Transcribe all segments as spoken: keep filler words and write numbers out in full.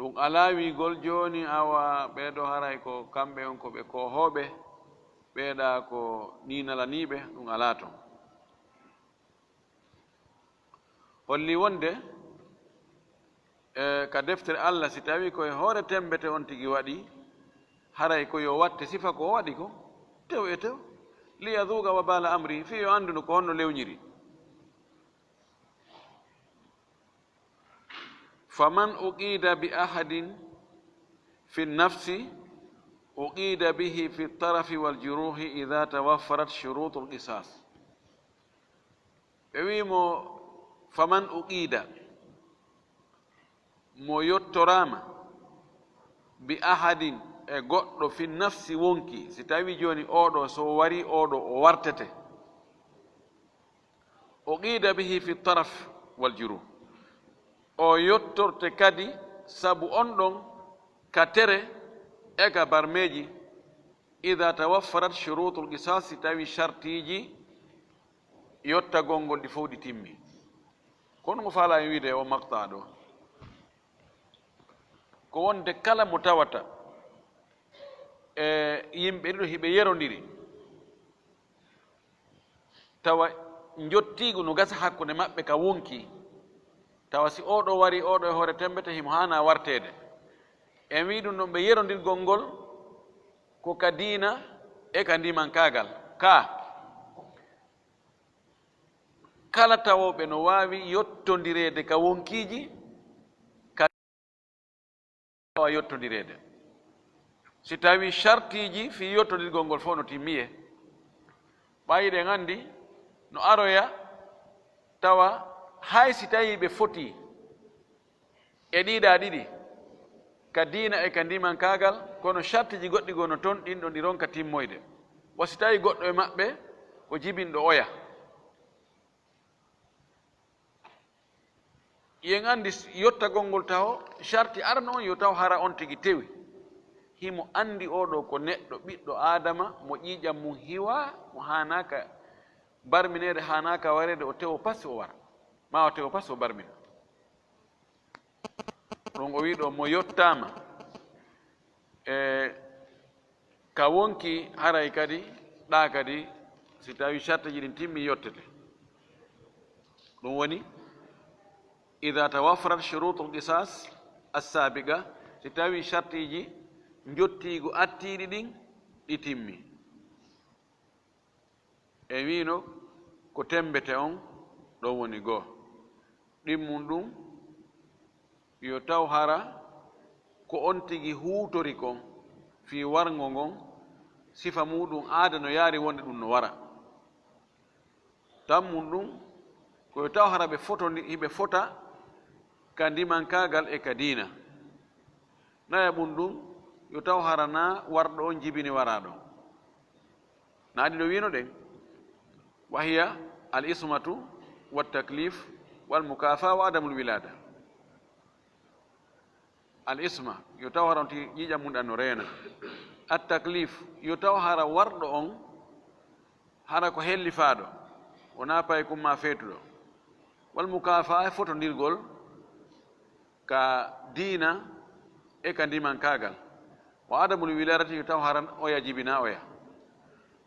Ɗum alaa wiigol jooni, awa, ɓee ɗoo haray ko kamɓe on ko ɓe koohooɓe, ɓee ɗaa ko nii nalaniiɓe, ɗum alaa ton. Holli wonde, e, ka deftere Alla, si tawii ko e hoore temmbete on tigi waɗi, haray ko yo watte sifa ko o waɗi ko, tew e tew, li yazuuqa wabaala amri, fii yo anndu no ko honno lewñiri. Faman uqida bi ahadin fi nafsi, uqida bihi fi tarafi wal juruhi ida tawaffarat shurutul qisas. Ɓe wii mo, faman uqida, mo yottoraama, bi ahadin, e goɗɗo, fi nafsi, wonki, si tawii jooni oɗo so warii oɗo o wartete. Uqida bihi fi taraf wal juruh. O yottorte kadi sabu on ɗon ka tere e ka barmeeji, ida tawaffarat shurutul qisas, si tawi shartiiji yottagol ngol ɗi fow ɗi timmi. Kono mo faalaa en wiide o maqta ɗo, ko wonde kala mo tawata e yimɓe ɗiɗo hiɓe yerondiri, tawa njottiigu no gasa hakkunde maɓɓe ka wonkii, tawa si oɗo warii oɗo e hoore temmbete, himo haanaa warteede. En wii ɗum ɗon ɓe yerondirgol ngol ko ka diina e ka ndimankaagal. Ka kala tawooɓe no waawi yottondireede ka wonkiiji, ka waawa yottondireede. Si tawii shartiiji fii yottondirgol ngol fow no timmiyee, ɓay eɗen anndi no aroya tawa hay si tawii ɓe fotii e ɗiɗaa ɗiɗi, ka diina e ka ndimankaagal, kono shartiiji goɗɗi goo no ton, ɗin ɗon ɗi ronka timmoyde. Wa si tawii goɗɗo e maɓɓe ko jibinɗo oya. Eɗen anndi s-, yottagol ngol taho, sharti arano on yo taw hara on tigi tewi. Himo anndi oɗo ko neɗɗo ɓiɗɗo Aadama mo ƴiiƴam mum hiwaa, mo haanaaka barmineede, haanaaka wareede, o tewo pasi o wara, maa o tewo pasi o barmina. Ɗum o wii ɗo mo yottaama e ka wonkii, haray kadi ɗaa kadi, si tawii shartiiji ɗin timmi, yottete. Ɗum woni, ida tawaffarat shurutul qisas assaabiqa, si tawii shartiiji njottiigu attiiɗi ɗin ɗi timmi. En wiino ko temmbete on ɗon woni goo. Ɗimmun ɗum yo taw hara ko on tigi huutori kon fii warngo ngon, sifa muuɗum aada no yaari wonde ɗum no wara. Tammun ɗum ko yo taw hara ɓe fotondi-, hiɓe fota ka ndimankaagal e ka diina. Nayaɓun ɗum yo taw hara naa warɗo on jibini waraaɗo. Naa ɗiɗo wiino ɗen, wa hiya al ismatu wa taklif wal mukafa wa adamul wilada. Al isma, yo taw hara on ti ƴiiƴam mum ɗan no reena. At taklif, yo taw hara warɗo on hara ko hellifaaɗo, wonaa paykum maa feetuɗo. Wal mukafa, e fotondirgol ka diina e ka ndimankaagal. Wa adamul wiladati, yo taw haran oya jibinaa oya.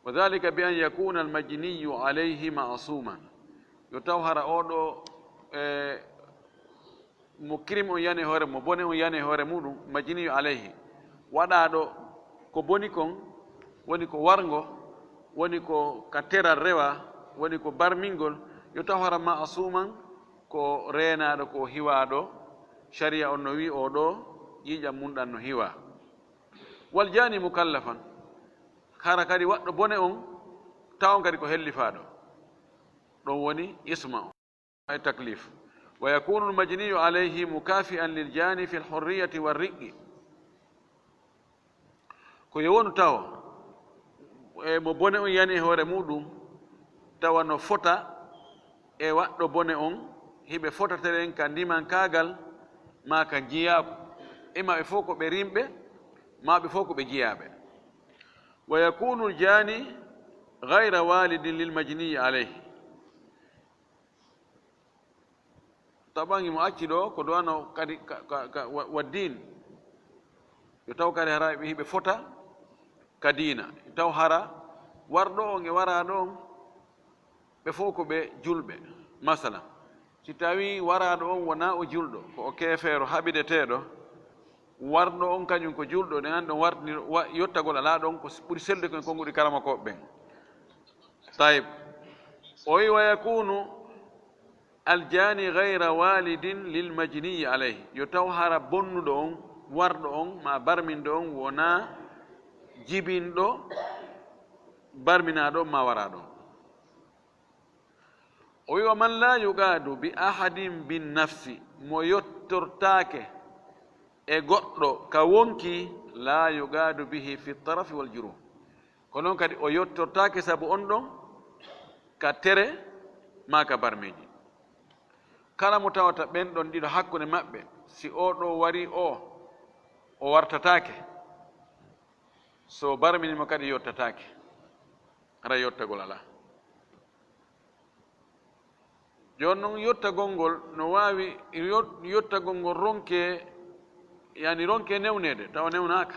Wa dhalika bi an yakuna al majniyu alayhi ma'suman. Yo taw hara oɗo, e, mo kirim on yani hoore, mo bone on yani hoore muɗum, majniyu alayhi, waɗaaɗo ko boni kon, woni ko warngo, woni ko ka teral rewa, woni ko barmingol, yo taw hara ma'suman, ko reenaaɗo, ko hiwaaɗo, sharia on no wi'i oɗo ƴiiƴam mum ɗan no hiwa. Wal jani mukallafan, hara kadi waɗɗo bone on, taw on kadi ko hellifaaɗo, ɗon woni isma on. Ay taklif. Wa yakunu al majniyu alayhi mukafi'an lil jani fil hurriyati war riqqi. Ko yo wonu taw, e, mo bone on yani e hoore muɗum, tawa no fota e waɗɗo bone on, hiɓe fotatere en ka ndimankaagal maa ka jiyaaku, e maa ɓe fow ko ɓe rimɓe, maa ɓe fow ko ɓe jiyaaɓe. Wa yakunu al jani ghayra walidin lil majniyi alayhi. Taban imo acci ɗo ko duwano kadi ka, ka, ka wa, wa diin. Yo taw kadi hara ɓe hiɓe fota ka diina. Yo taw hara warɗo on e waraaɗo on, ɓe fof ko ɓe julɓe. Masala, si tawi waraaɗo on wonaa o julɗo, ko o keefeero haɓideteeɗo, warɗo on kañum ko julɗo, ɗen anndi on wartini wa, yottagol alaa ɗon, ko ɓuri selde ko en konnguɗi karamakooɓe ɓen. Tayib. O wi, "Wa yakunu aljani gayra walidin lil majniyi alayhi." Yo taw hara bonnuɗo on, warɗo on, ma barminɗo on wonaa jibinɗo barminaaɗo on ma waraaɗo on. O wi, "Wa man la yuqadu bi ahadin bin nafsi," mo yottortaake e goɗɗo ka wonki, "la yuqadu bihi fi tarafi wal juruh." Ko noon kadi o yottortaake sabu on ɗon ka tere maa ka barmeeji. Kala mo tawata ɓen ɗon ɗiɗo hakkunde maɓɓe, si oo ɗoo warii oo, o wartataake. So barmini mo kadi yottataake. Hara yottagol alaa. Jooni noon, yottagol ngol no waawi, yot, yottagol ngol ronke, yani ronke newneede, tawa newnaaka.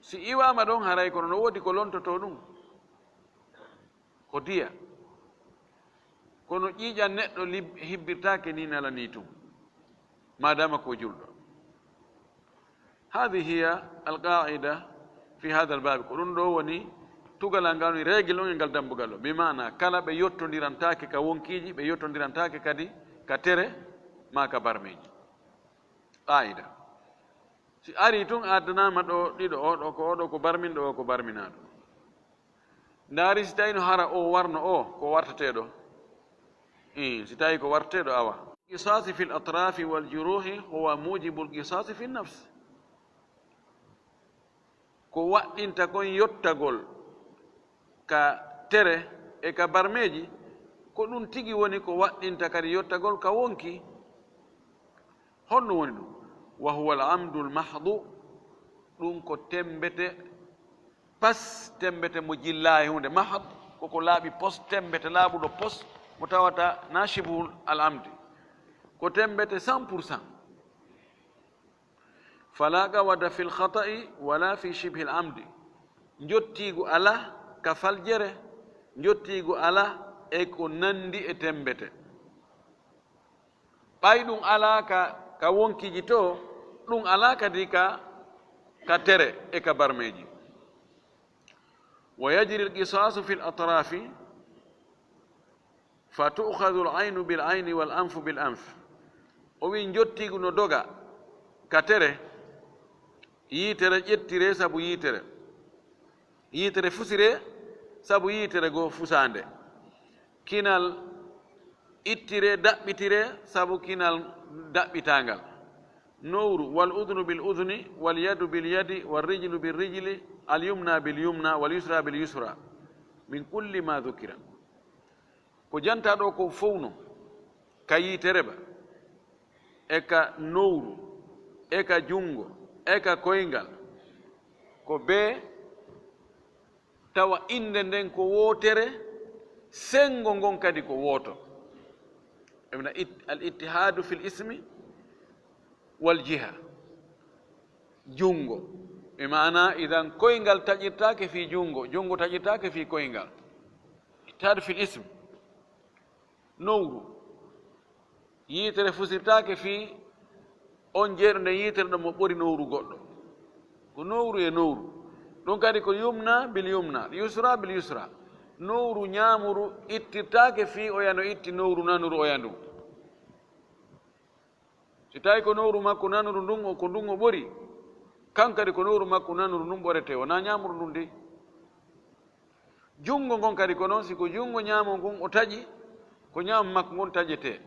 Si iwaama ɗon, haray kono no woodi ko lontotoo ɗum. Ko diya. Kono ƴiiƴan neɗɗo lib, hibbirtaake ni nalanii tun. Maadaama ko julɗo. Hadi hiya alqaida fi hada albabi, ko ɗum ɗo woni tugalal ngal, woni règle on e ngal dambugal o, bi maana kala ɓe yottondirantaake ka wonkiiji, ɓe yottondirantaake kadi ka tere maa ka barmeeji. Qaida, si ari tun a addanaama ɗo ɗiɗo, o ɗo ko, o ɗo ko barminɗo, o ko barminaaɗo. Ndaari si tawi no hara o warno o ko warteteeɗo. Ii, si tawi ko warteteeɗo, awa. Qisasi fil atrafi wal juruhi huwa mujibul qisasi fin nafs. Ko waɗɗinta kon yottagol ka tere e ka barmeeji, ko ɗum tigi woni ko waɗɗinta kadi yottagol ka wonki. Honno woni ɗum? Wa huwa al amdu al mahdu, ɗum ko tembete pas, tembete mo jillaa e huunde. Mahd ko ko laaɓi pos, tembete laaɓuɗo pos, mo tawata na shibhul al amdi, ko tembete cent pour cent. Fala qawada fil khata'i wala fi shibhil amdi. Njottiigu alaa ka faljere, njottiigu alaa e ko nanndi e tembete. Ɓay ɗum alaa ka, ka wonkiiji to, ɗum alaa kadi ka, ka tere e ka barmeeji. Wa yajri al-qisaasu fil atraafi, fa tu'khadhu al-aynu bil ayni wal anfu bil anf. O wi njottiigu no doga ka tere, yiitere ƴettiree sabu yiitere. Yiitere fusiree sabu yiitere goo fusaande. Kinal ittiree, daɓɓitiree sabu kinal daɓɓitaangal. Nowru, wal udunu bil uduni, wal yadu bil yadi, wal rijlu bil rijli, al yumna bil yumna, wal yusra bil yusra, min kulli ma dhukira. Ko jantaa ɗoo ko fow non, ka yitere ba, e ka nowru, e ka junngo, e ka koyngal, ko bee tawa innde nden ko wootere, senngo ngon kadi ko wooto. Ɓe mbiya it-, al ittihadu fil ismi wal jiha. Junngo. Bi maana, idan koyngal taƴirtaake fii junngo, junngo taƴirtaake fii koyngal. Ittihadu fil ism. Nowru. Yiitere fusirtaake fii on jeyɗo nden yiitere ɗon mo ɓuri nowru goɗɗo. Ko nowru e nowru. Ɗum kadi ko yumna bil yumna, yusra bil yusra. Nowru ñaamuru ittirtaake fii oya no itti nowru nanuru oya ndun. Si tawi ko nowru makko nanuru ndun, o ko ndun o ɓuri, kan kadi ko nowru makko nanuru ndun ɓoretee, wonaa ñaamuru ndun de. Junngo ngon kadi ko non, si ko junngo ñaamo ngun o taƴi, ko ñaamo makko ngon taƴetee.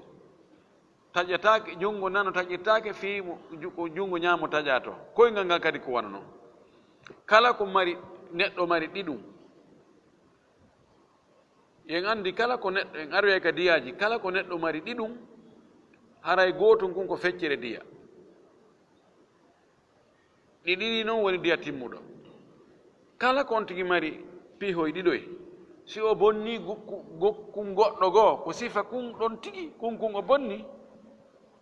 Taƴataake, junngo nano taƴirtaake fii mo, ju-, ko junngo ñaamo taƴaa to. Koyngal ngal kadi ko wano non. Kala ko mari, neɗɗo mari ɗiɗum. En anndi kala ko neɗɗo, en aroyay ka diyaaji, kala ko neɗɗo mari ɗiɗum, haray gootun kun ko feccere diya. Ɗi ɗiɗi non woni diya timmuɗo. Kala ko on tigi mari piihoy ɗiɗoy, Si o bonni gu-, ku-, gu-, kun goɗɗo goo, ko sifa kun ɗon tigi, kun kun o bonni,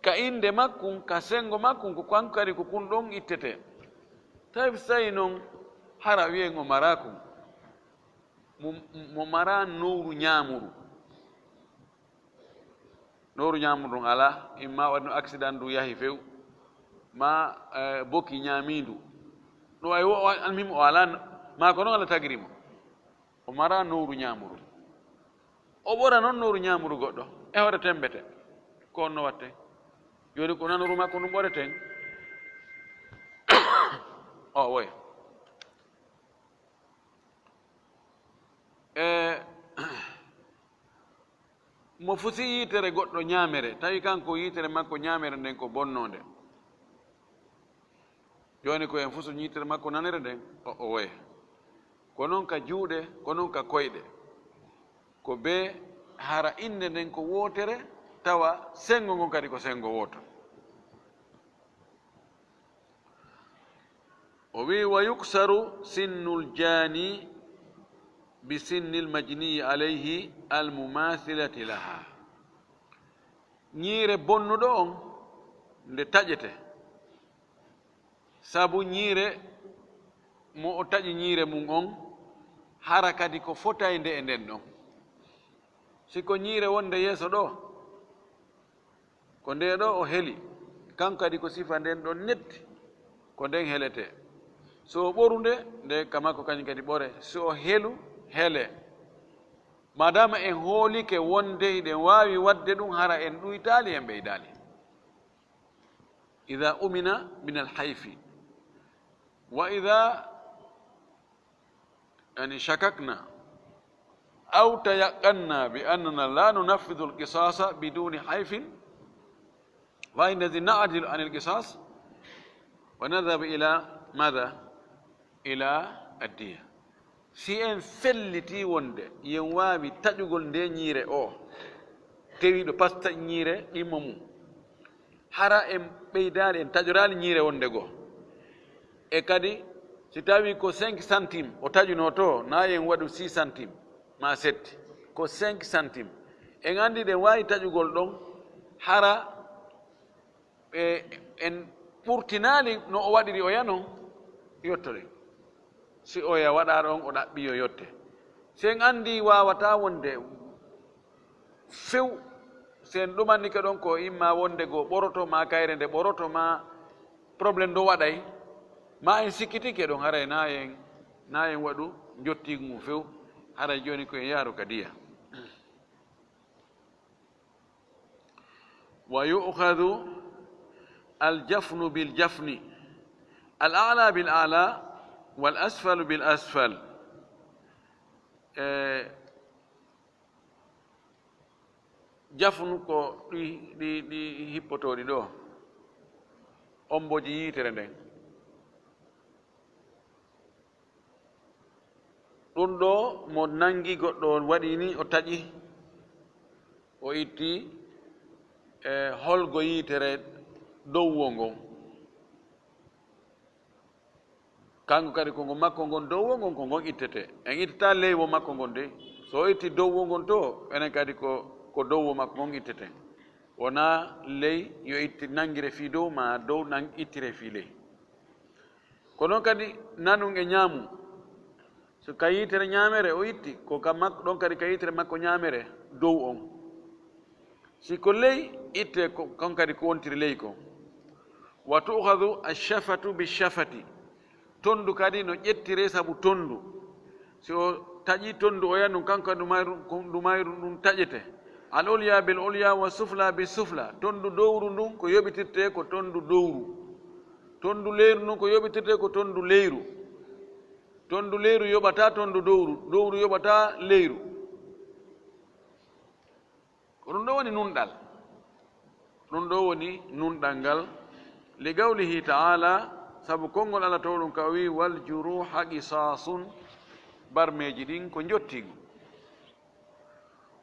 ka innde makkun, ka senngo makkun, ko kanko kadi ko kun ɗon ittete. Tawi so tawi non hara wiyen o maraa kun, mo, mo maraa nowru ñaamuru. Nowru ñaamuru ndun alaa, imma waɗi no accident ndu yahi few, ma, eh, boki ñaamii ndu. Ɗum ay wo-, o almim o alaa, ma ko non Alla tagiri mo. O maraa nowru ñaamuru. O ɓora non nowru ñaamuru goɗɗo. E hoore tembete. Ko on no watte. Jooni ko nanoru makko ndun ɓoreten. O woya. E mo fusi yiitere goɗɗo ñaamere, tawi kanko yiitere makko ñaamere nden ko bonnoonde. Jooni ko en fusu yiitere makko nanere nden, o, o woya. Ko non ka juuɗe, ko non ka koyɗe. Ko bee hara innde nden ko wootere, tawa senngo ngon kadi ko senngo wooto. O wi'i, "Wa yuksaru sinnul jaani bi sinnil majniyi alayhi al mumathilati laha." Ñiire bonnuɗo on nde taƴete, sabu ñiire mo o taƴi ñiire mum on, hara kadi ko fotaynde e nden ɗon. Si ko ñiire wonde yeeso ɗoo, ko ndee ɗoo o heli, kanko kadi ko sifa nden ɗon netti, ko nden heletee. So o ɓoru nde, nde ka makko kañum kadi ɓore. So o helu, hele. Maadaama en hoolike wonde hiɗen waawi waɗde ɗum, hara en ɗuytaali, en ɓeydaali. Ida umina min alhayfi. Wa ida, yani, shakakna aw tayaqanna bi annana la nunaffidu alqisasa biduni hayfin, fa inna na'dilu an alqisas wa nadhhabu ila madha? Ila addiya. Si en felliti wonde yen waawi taƴugol nde ñiire o, tewiiɗo pasta ñiire ɗimmo mum, hara en ɓeydaali, en taƴoraali ñiire wonde goo. E kadi, si tawi ko cinq centimes o taƴunoo to, na en waɗu six centimes ma sept, ko cinq centimes. En anndi ɗen waawi taƴugol ɗon, hara e en ɓurtinaali no o waɗiri oya non, yottoɗen. Si oya waɗaɗo on, o ɗaɓɓi yo yotte. Si en anndi waawataa wonde few, si en ɗumannike ɗon ko imma wonde goo ɓoroto, ma kayre nde ɓoroto, ma problème ɗo waɗay, ma en sikkitike ɗon, haray na en, na en waɗu njottiigu ngun few, haray jooni ko en yaaru ka diya. Wa yu'khadhu al-jafnu bil-jafni, al-a'la bil-a'la, wal-asfalu bil-asfal. E, jafnu ko ɗi, ɗi, ɗi hippotooɗi ɗoo, omboji yiitere nden. Ɗum ɗoo mo nanngi goɗɗo on waɗi ni, o taƴi, o itti, e, holgo yiitere dowwo ngon. Kanko kadi ko ngo makko ngon dowwo ngon, ko ngon ittete. En ittata leywo makko ngon de. So o itti dowwo ngon to, enen kadi ko, ko dowwo makko ngon itteten. Wonaa ley yo itti nanngire fii dow, maa dow nan-, ittire fii ley. Ko non kadi nanun e ñaamu. So ka yiitere ñaamere o itti, ko ka makko ɗon kadi ka yiitere makko ñaamere dow on. Si ko ley, itte ko, kon kadi ko wontiri ley kon. Wa tu'khadhu ash-shafatu bish-shafati. Tondu kadi no ƴettire sabu tondu. Si o taƴi tondu oya, ɗum kanko kadi ndu mayru, ko ndu mayru ɗum taƴete. Al-ulya bil-ulya wa sufla bis-sufla. Tondu dowru ndun ko yoɓitirte ko tondu dowru. Tondu leyru ndun ko yoɓitirte ko tondu leyru. Tondu leyru yoɓata tondu dowru, dowru yoɓata leyru. Ko ɗum ɗoo woni nunɗal. Ɗum ɗoo woni nunɗal ngal. Li qawlihi ta'ala, sabu konngol Alla towɗum ka o wi'i, "Wal juruha qisasun", barmeeji ɗin ko njottiigu.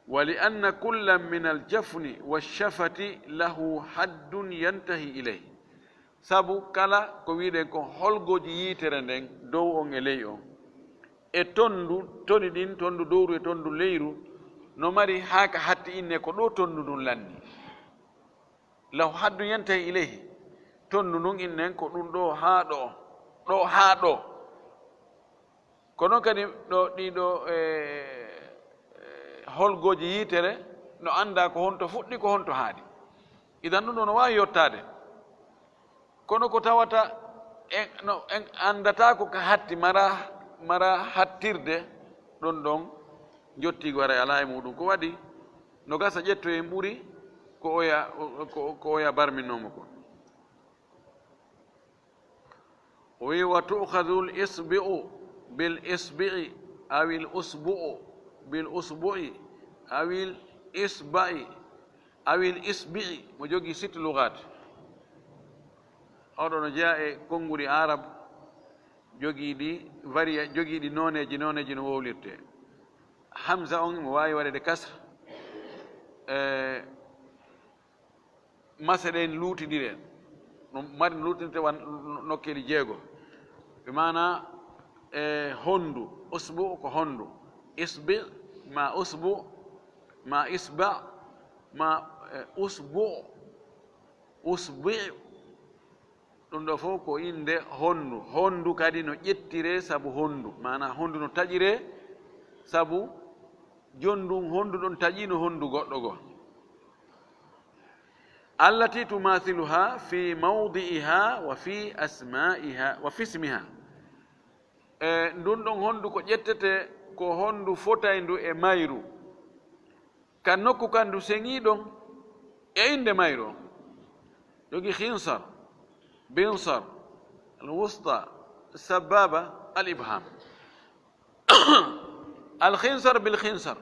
Wa li anna kullan min al jafni wa shafati lahu haddun yantahi ilayhi. Sabu kala ko wi'uɗen ko holgooji yiitere nden, dow on e ley on, E tonndu, toni ɗin, tonndu dowru e tonndu leyru, no mari haa ka hatti inne ko ɗo tonndu ndun lanni. Law haddu yantahi ilayhi, tonndu ndun innen ko ɗun ɗo haa ɗo, ɗo haa ɗo. Ko non kadi ɗo, ɗiɗo, e, e, holgooji yiitere no anndaa ko honto fuɗɗi, ko honto haaɗi. Idan ɗun ɗo no waawi yottaade. Kono ko tawata en, no, en anndataa ko ka hatti mara, mara hattirde, ɗon ɗon njottiigo haray alaa e muɗum. Ko waɗi no gasa ƴettoyen ɓuri ko oya, ko, ko oya barminoomo kon. O wi, "Wa tu'khadhu al-isbi'u bil isbi'i, aw al-usbu'u bil usbu'i, aw al-isba'i, aw al-isbi'i." Mo jogii sitte lugaat. Oɗo no jeyaa e konnguɗi Arab jogiiɗi varia-, jogiiɗi nooneeji, nooneeji no wowlirtee. Hamza on mo waawi waɗeede kasra. E, mase ɗen luutindire. No mari no luutindirtee wan nokkeeli jeego. Bi maana, e, honndu, usbu ko honndu. Isbi ma usbu, ma isba, ma, e, usbu, usbi. Ɗum ɗo fof ko innde honndu. Honndu kadi no ƴettiree sabu honndu. Maanaa honndu no taƴiree sabu jonndu honndu ɗon taƴiino honndu goɗɗo goo. Allati tumathiluha fi mawdi'iha wa fi asma'iha wa fi ismiha. E, ndun ɗon honndu ko ƴettetee ko honndu fotayndu e mayru. Ka nokku ka ndu seŋii ɗon e innde mayru on. Jogii khinsar, binsar, al-wusta, sababa, al-ibham. Al-khinsar bil khinsar.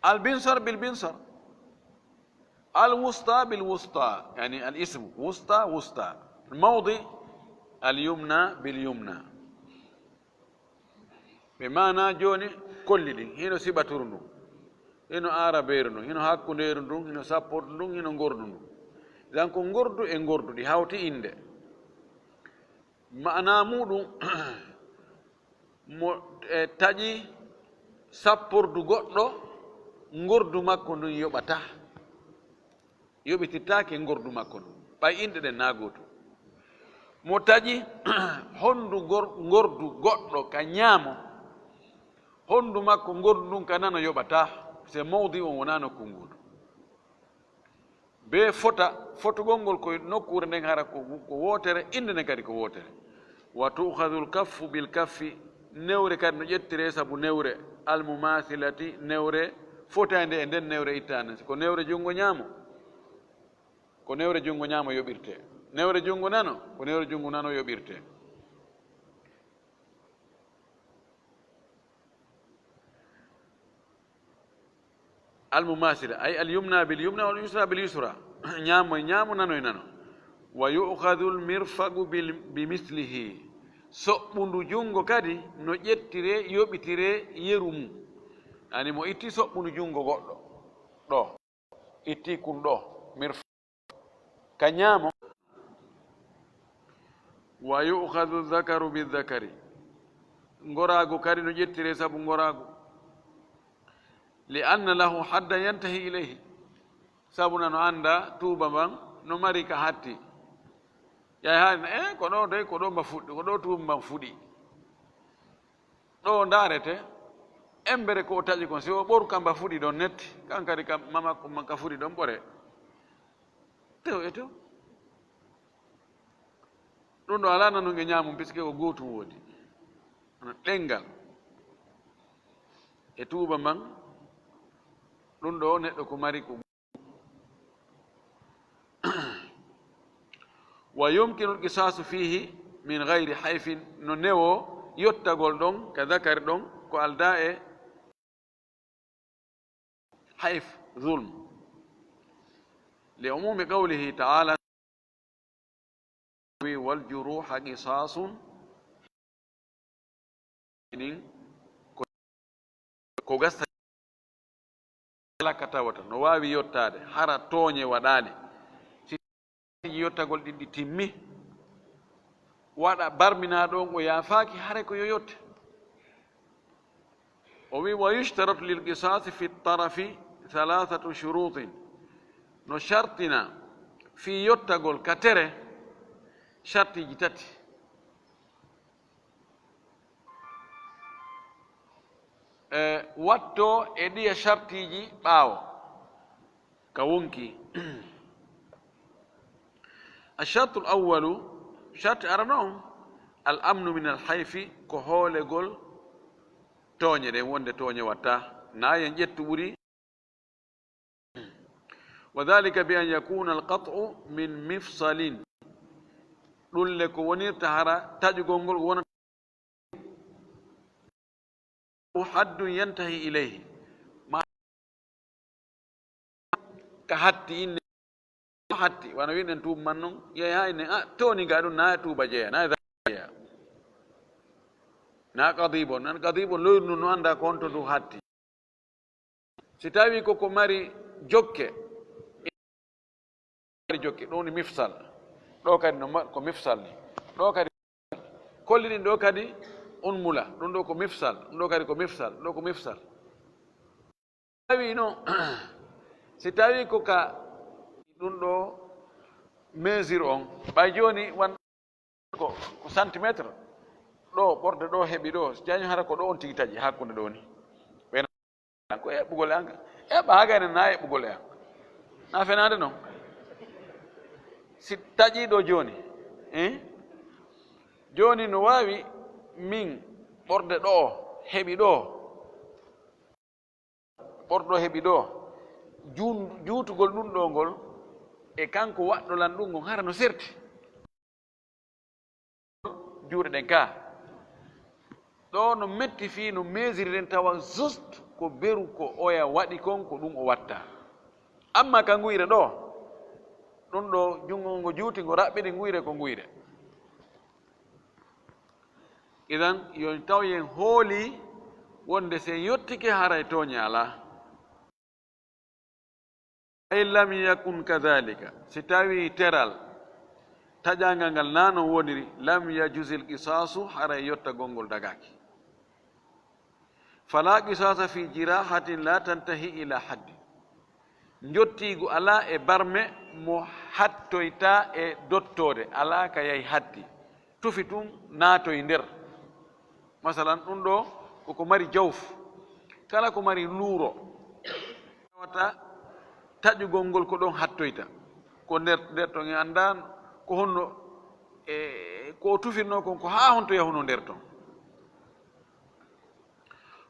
Al-binsar bil binsar. Al-wusta bil wusta. Yani al-ism. Wusta, wusta. Mawdi, al-yumna bil yumna. Ɓe maanaa jooni kolli ɗin, hino sibaturu ndun, hino aarabeeru ndun, hino hakkundeeru ndun, hino sappordu ndun, hino ngordu ndun. Idan ko ngordu e ngordu ɗi hawti innde. Maanaa muuɗum, mo, e, taƴi sappordu goɗɗo, ngordu makko ndun yoɓataa. Yoɓitittaake ngordu makko ndun, ɓay inɗe ɗen naa gootu. Mo taƴi honndu gor-, ngordu goɗɗo ka ñaamo, honndu makko ngordu ndun ka nano yoɓataa, se mawdi on wonaa nokku ngootu. Bee fota, fotugol ngol ko nokkuure nden hara ko, ko wootere, innde nden kadi ko wootere. Wa tu'khadhu al-kaffu bil kaffi, newre kadi no ƴettiree sabu newre, al-mumathilati, newre fotaynde e nden newre ittaande. Ko newre junngo ñaamo, ko newre junngo ñaamo yoɓirtee. Newre junngo nano, ko newre junngo nano yoɓirtee. Al-mumathila, ay al-yumna bil yumna wal yusra bil yusra. Ñaamo e ñaamo, nano e nano. Wa yu'khadhu al-mirfaqu bil, bi mithlihi. Soɓɓundu junngo kadi no ƴettiree, yoɓitiree yeru mum. Yani mo itti soɓɓundu junngo goɗɗo ɗo, itti kun ɗo, mirfaq. Ka ñaamo. Wa yu'khadhu dhakaru bi dhakari. Ngoraagu kadi no ƴettiree sabu ngoraagu. Li anna lahu haddan yantahi ilayhi. Sabu nano anndaa tuuba mban no mari ka hatti. Yaay haali na, eh, ko ɗo dey, ko ɗo mba fuɗɗi, ko ɗo tuuba mban fuɗi. Ɗo ndaarete, embere ko o taƴi kon, si o ɓoru ka mba fuɗi ɗon netti, kan kadi ka mama ko mba ka fuɗi ɗon ɓore. Tew e tew. Ɗum ɗo alaa nanunge ñaamum, puisque ko gootum woodi. Kono ɗenngal e tuuba mban, ɗum ɗo neɗɗo ko mari ko. Wa yumkinu al-qisaasu fiihi min gayri hayfin, no newoo yottagol ɗon ka dakari ɗon ko aldaa e hayf, zulm. Li umumi qawlihi ta'ala, wi wal juruha qisaasun. Ɗin ko, ko gasta kala ka tawata no waawi yottaade, hara tooñe waɗaali. Si yottagol ɗin ɗi timmi, Waɗa barminaaɗo on o yaafaaki, hare ko yo yotte. O wi, "Wa yushtaratu lil qisasi fi tarafi thalathatu shurutin." No shartina fii yottagol ka tere shartiiji tati. E, watto e ɗiya shartiiji ɓaawo ka wonki. Ashartul awwalu, sharti arano on, al amnu min al hayfi, ko hoolegol tooñe ɗen, wonde tooñe watta. Na yen ƴettu ɓuri. Wa dhalika bi an yakuna al qat'u min mifsalin. Ɗun le ko wonirta hara taƴugol ngol wona haddun yantahi ilayhi. Ma ka hatti inne hatti, wano wiɗen tuuba man non, yehi ha inne, a, toni ga ɗun, na e tuuba jeya, na e jeya. Na qadibon, nan qadibon loyru ndun no anda ko honto ndu hatti. Si tawi ko ko mari jokke, mari jokke, ɗun woni mifsal. Ɗo kadi no ma-, ko mifsal ni. Ɗo kadi kolli ɗin ɗo kadi unmula. Ɗun ɗo ko mifsal, ɗun ɗo kadi ko mifsal, ɗo ko mifsal. Tawi no, si tawi ko ka ɗun ɗo mesure on, ɓay jooni wan ko, ko centimètre, ɗo ɓorde ɗo heɓi ɗo, si jaño hara ko ɗo on tigi taƴi hakkunde ɗo ni. Ɓen ko eɓɓugol e an ka. Eɓɓa ha gayna na eɓɓugol e an. Na fenaade non. Si taƴi ɗo jooni, eh? Jooni no waawi min ɓorde ɗo heɓi ɗo. Ɓorɗo heɓi ɗo, juun-, juutugol ɗun ɗo ngol, e kanko waɗɗo lan ɗun ngon hara no serti. Juuɗe ɗen ka. Ɗo no metti fii no mesure ɗen tawa juste ko beru ko oya waɗi kon ko ɗun o watta. Amma ka nguyre ɗo, ɗun ɗo junngo ngo juuti ngo raɓɓiɗi nguyre ko nguyre. Idan, yo taw yen hooli wonde si en yottike haray tooñe alaa. Fa in lam yakun kadhalika, si tawi teral taƴangal ngal na non woniri, lam yajuzil qisaasu, haray yottagol ngol dagaaki. Fala qisasa fi jirahatin la tantahi ila haddi. Njottiigu alaa e barme mo hattoyta e dottoode, alaa ka yahi hatti. Tufi tun naatoy nder. Masalan, ɗun ɗo ko ko mari jawf. Kala ko mari luuro. Tawata taƴugol ngol ko ɗon hattoyta. Ko nder, nder ton en anndan ko honno, e, ko o tufirno kon, ko haa honto yahuno nder ton.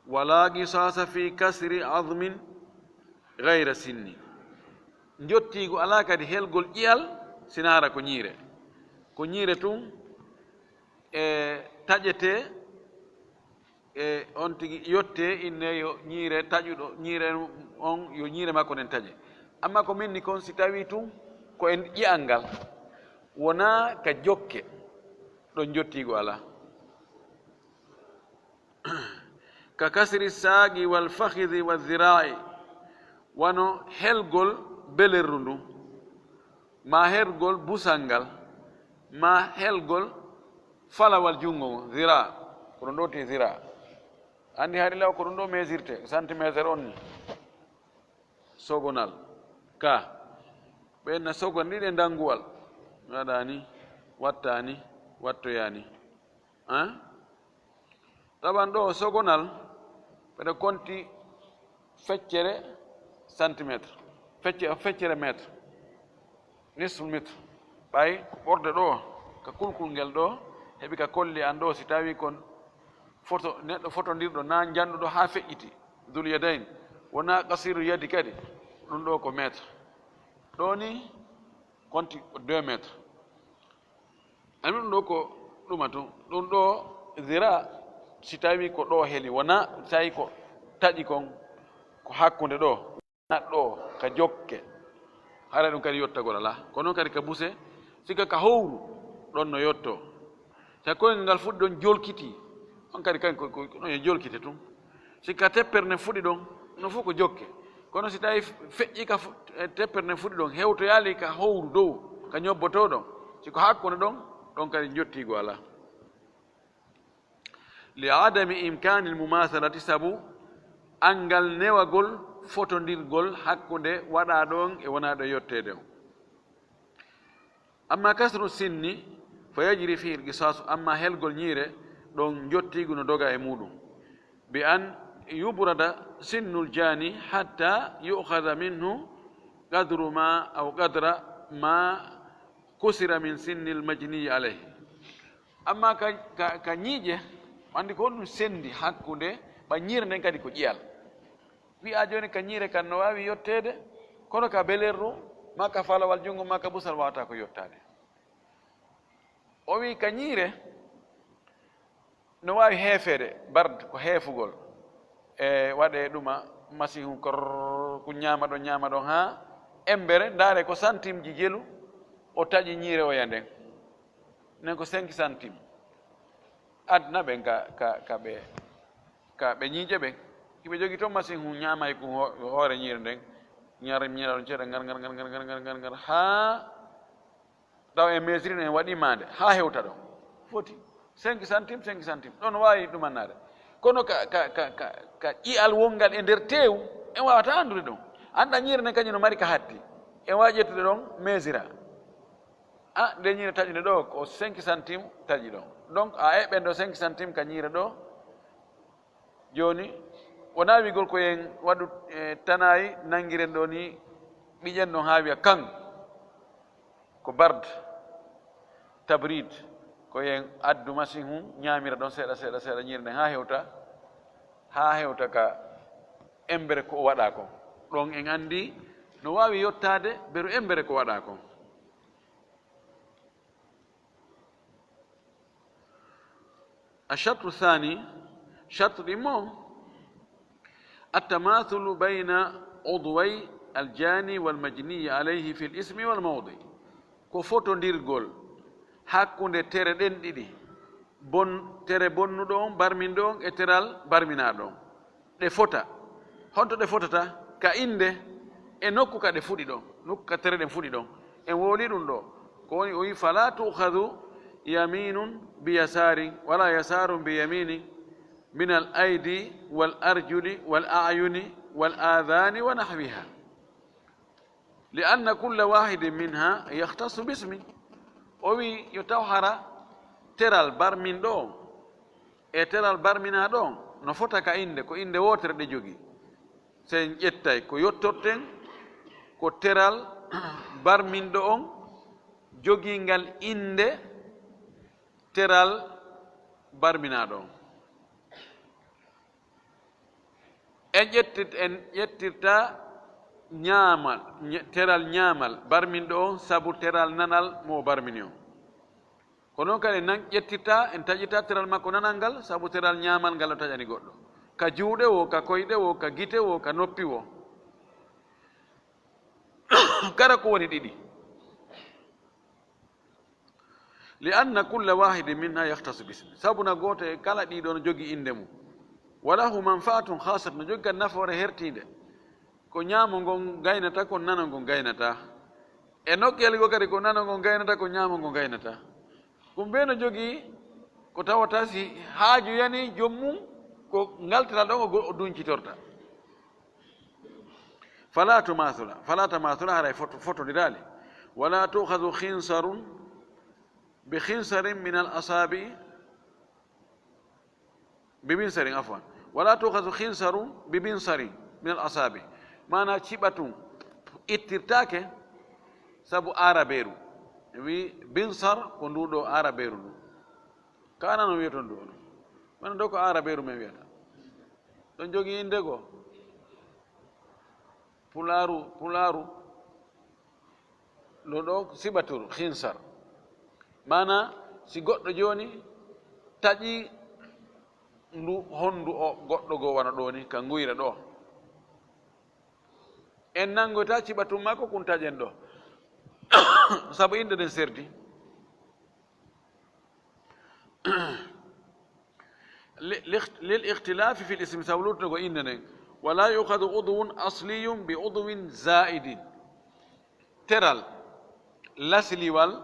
Wala qisasa fi kasri azmin ghayra sinni. Njottiigu alaa kadi helgol ƴi'al sinaara ko ñiire. Ko ñiire tun e taƴetee, e on tigi yottee inne yo ñiire taƴuɗo, ñiire on yo ñiire makko nden taƴe. Amma ko menni kon si tawi tun ko e ƴi'al ngal, wonaa ka jokke, ɗon njottiigu alaa. Ka kasri saaqi wal fakhidhi wa dhiraa'i, wano helgol belerru ndun, maa helgol busal ngal, maa helgol falawal junngo ngon, dhiraa, ko ɗun ɗo woni dhiraa. Anndi hari law ko ɗun ɗo mesirte, centimètre on ni. Sogonal, ka, ɓen na sogondiɗe ndannguwal, mi waɗa ni, watta ni, wattoya ni. Hein? Taban ɗo sogonal, ɓeɗe konti feccere centimètre, fecce-, feccere mètre, nisfu mètre. Ɓay ɓorde ɗo, ka kulkul ngel ɗo, heɓi ka kolli an ɗo, si tawi kon foto, neɗɗo fotondirɗo na njanɗuɗo haa feƴƴiti, dul yadayn, wona qasiru yadi kadi, ɗun ɗo ko mètre. Ɗo ni, konti ko deux mètres. Ani ɗun ɗo ko ɗuma tun. Ɗun ɗo zira, si tawi ko ɗo heli, wona si tawi ko taƴi kon, ko hakkunde ɗo. Na ɗo ka jokke. Hara ɗun kadi yottagol alaa. Kono kadi ka buse, sika ka howru, ɗon no yotto. Si koyngal ngal fuɗɗi ɗon jolkiti, on kadi kan ko, ko, ko ɗon e jolkite tun. Si ka teppere nden fuɗi ɗon, no fof ko jokke. Kono si tawi feƴƴi ka fu-, e teppere nden fuɗi ɗon, hewtoyaali ka howru dow, ka ñobboto ɗon, si ko hakkunde ɗon, Ɗon kadi njottiigu alaa. Li adami imkaanil mumaathalati, sabu anngal newagol fotondirgol hakkunde waɗaa ɗon e wonaa ɗo yotteede on. Amma kasru sinni, fa yajri fihi l-qisaasu, amma helgol ñiire, ɗon njottiigu no doga e muuɗum. Bi an yubrada sinnul jaani hatta yu'khadha minhu qadru ma, aw qadra ma kusira min sinnil majniyi alayhi. Amma ka, ka, ka ñiiƴe, anndi ko honɗum senndi hakkunde, ɓa ñiire nden kadi ko ƴiyal. Wi'a jooni ka ñiire kan no waawi yotteede, kono ka belerru, maa ka falawal junngo, maa ka busal waawataa ko yottaade. O wi'i ka ñiire, no waawi heefeede, bard ko heefugol. E waɗee ɗuma masihu kor, ku ñaama ɗon, ñaama ɗon haa embere, ndaare ko santimji jelu, o taƴi ñiire oya nden. Nden ko cinq centimes. Adna ɓen ka, ka, ka ɓe, ka ɓe ñiiƴe ɓen. Hiɓe jogii ton masihu ñaamay ku ho-, hoore ñiire nden. Ñaara, ñaara ɗon ceeɗa, ngar, ngar, ngar, haa taw en mesure en waɗi maande, haa hewta ɗon. Foti cinq centimes, cinq centimes. Ɗon waawi ɗumannaade. Kono ka, ka, ka, ka, ka ƴi'al wonngal e nder teewu, en waawataa anndude ɗon. Annda ñiire nden kañum no mari ka hatti. En waawi ƴettude ɗon, mesure. A, nde ñiire taƴunde ɗo, ko cinq centimes taƴi ɗon. Donc, a eɓen ɗo cinq centimes ka ñiire ɗo. Jooni, wonaa wi'gol ko en waɗu, e, tanaayi nanngiren ɗo ni, ɓiƴen ɗon haa wi'a kan ko bard, tabrid, ko en addu masihu, ñaamira ɗon seeɗa, seeɗa, seeɗa ñiire nden haa hewta, haa hewta ka embere ko o waɗaa kon. Ɗon en anndi no waawi yottaade beru embere ko waɗaa kon. Ashartu thani, shartu ɗimmo, attamathulu bayna udway aljani wal majniyi alayhi fil ismi wal mawdi. Ko fotondirgol hakkunde tere ɗen ɗiɗi, bon, tere bonnuɗo on, barminɗo on, e teral barminaaɗo on. Ɗe fota. Honto ɗe fotata? Ka innde e nokku ka ɗe fuɗi ɗon, nokku ka tere ɗen fuɗi ɗon. En wowli ɗum ɗo. Ko woni o wi, "Fala tu'khadhu yaminun bi yasarin, wala yasarun bi yaminin, min al aydi wal arjuli wal a'yuni wal adhani wa nahwiha. Li anna kulla wahidin minha yakhtassu bismi." O wi, yo taw hara teral barminɗo on e teral barminaaɗo on no fota ka innde, ko innde wootere ɗe jogii. So en ƴettay ko yottorten, ko teral barminɗo on jogii ngal innde teral barminaaɗo on. En ƴettit-, en ƴettirta ñaamal, ñe-, teral ñaamal barminɗo on sabu teral nanal mo o barmini on. Ko non kadi en nan-, ƴettirta, en taƴirta teral makko nanal ngal sabu teral ñaamal ngal o taƴani goɗɗo. Ka juuɗe wo, ka koyɗe wo, ka gite wo, ka noppi wo. Kala ko woni ɗiɗi. Li anna kulla wahidin minha yakhtassu bismi. Sabu na gooto e kala ɗii ɗoo no jogii innde mum. Wa lahu manfaatun khassatun, no jogii kadi nafoore hertiinde. Ko ñaamo ngon gaynata, ko nano ngon gaynata. E nokkeeli goo kadi ko nano ngon gaynata, ko ñaamo ngon gaynata. Ɗum bee no jogii ko tawata si haaju yani joom mum, ko ngal teral ɗon o go-, o duñcitorta. Fala tumathula, fala tamathula, haray foto-, fotondiraali. Wala tu'khadhu khinsarun bi khinsarin min al asabi, bi binsarin, afwan. Wala tu'khadhu khinsarun bi binsarin min al asabi. Maana ciɓatun ittirtaake sabu aarabeeru. Wi binsar ko ndu ɗo aarabeeru ndu. Kana no wiyaton ndu ono. Mana ɗo ko aarabeeru men wiyata. Ɗon jogii innde goo. Pulaaru, Pulaaru, no ɗo siɓaturu, khinsar. Maana, si goɗɗo jooni taƴi ndu honndu o goɗɗo goo wano ɗo ni, ka nguyre ɗo. En nanngoyta ciɓatun makko kun taƴen ɗo. Sabu innde nden serdi. Li-, li-, lil ikhtilafi fil ismi, sabu luutnugol innde nden. Wala yu'khadhu udwun asliyun bi udwin zaidin. Teral lasliwal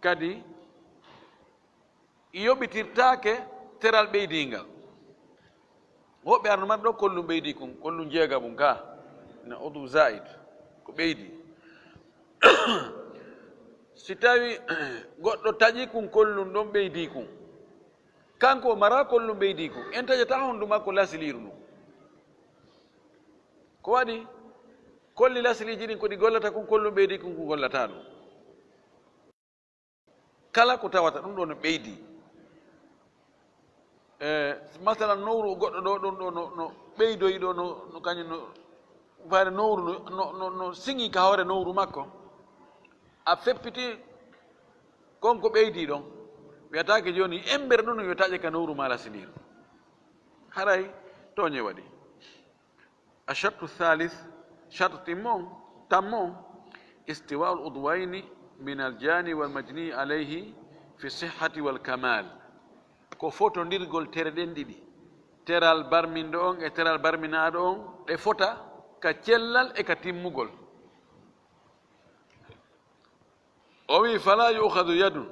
kadi Yoɓitirtaake teral ɓeydiingal. Woɓɓe arno mari ɗo kollum ɓeydi kun, kollum jeega mum ka, na udu zaid, ko ɓeydi. Si tawi goɗɗo taƴi kun kollum ɗon ɓeydi kun, kanko o mara kollum ɓeydi kun, en taƴata hondu makko lasiliiru ndun. Ko waɗi? Kolli lasiliiji ɗin ko ɗi gollata kun, kollum ɓeydi kun ko gollata ɗum. Kala ko tawata ɗum ɗo no ɓeydi. E, masalan, nowru goɗɗo ɗo, ɗum ɗo no, no ɓeydoyi ɗo, no, no kañum no, fayde nowru no, no, no, no siŋi ka hoore nowru makko. A feppiti kon ko ɓeydi ɗon. Wiyataake jooni embere ɗum no yo taƴe ka nowru maa lasiliiru. Haray tooñe waɗi. Ashartu thalith, shartu timmo on, tammo on, istiwa'ul udwayni min al jani wal majni alayhi fi sihhati wal kamal. Ko fotondirgol tere ɗen ɗiɗi, teral barminɗo on e teral barminaaɗo on, ɗe fota ka cellal e ka timmugol. O wi, fala yu'khadhu yadun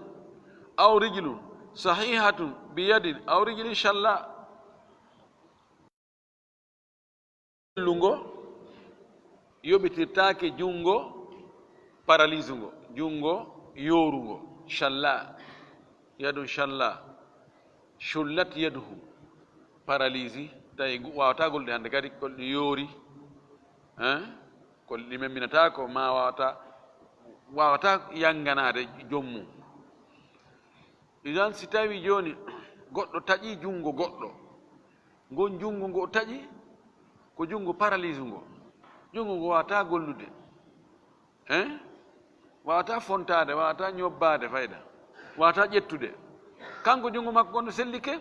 aw rijlun sahihatun bi yadin aw rijlin shalla. Sellungo yoɓitirtaake junngo paralisungo, junngo yoorungo, shalla, yadun shalla, shullat yaduhu, paralisi, tawi gu-, waawataa gollude hannde kadi, kolɗi yoori, hein? Kolɗi memminataako, ma waawataa, waawataa yannganaade joom mum. Idan, si tawi jooni goɗɗo taƴi junngo goɗɗo, ngon junngo ngo o taƴi, ko junngo paralise ngo. Junngo ngo waawataa gollude. Hein? Waawataa fontaade, waawataa ñobbaade fayda, waawataa ƴettude. Kanko junngo makko ngon no sellike.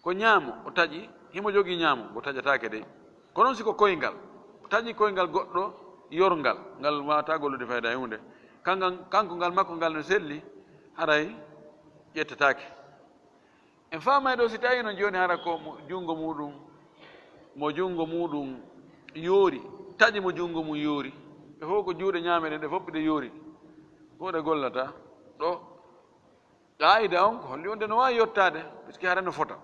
Ko ñaamo o taƴi, himo jogii ñaamo, ngo taƴataake dey. Ko noon si ko koyngal, o taƴi koyngal goɗɗo yorngal, ngal waawataa gollude fayda e huunde. Kangal, kanko ngal makko ngal no selli, haray ƴettataake. En faamay ɗo si tawii noon jooni hara ko mo junngo muuɗum, mo junngo muuɗum yoori, taƴi mo junngo mum yoori, ɓe fof ko juuɗe ñaame ɗen, ɗe fof ɗe yoori, ko ɗe gollata ɗo. Qaa'ida on ko holli wonde no waawi yottaade, puisque hara no fota.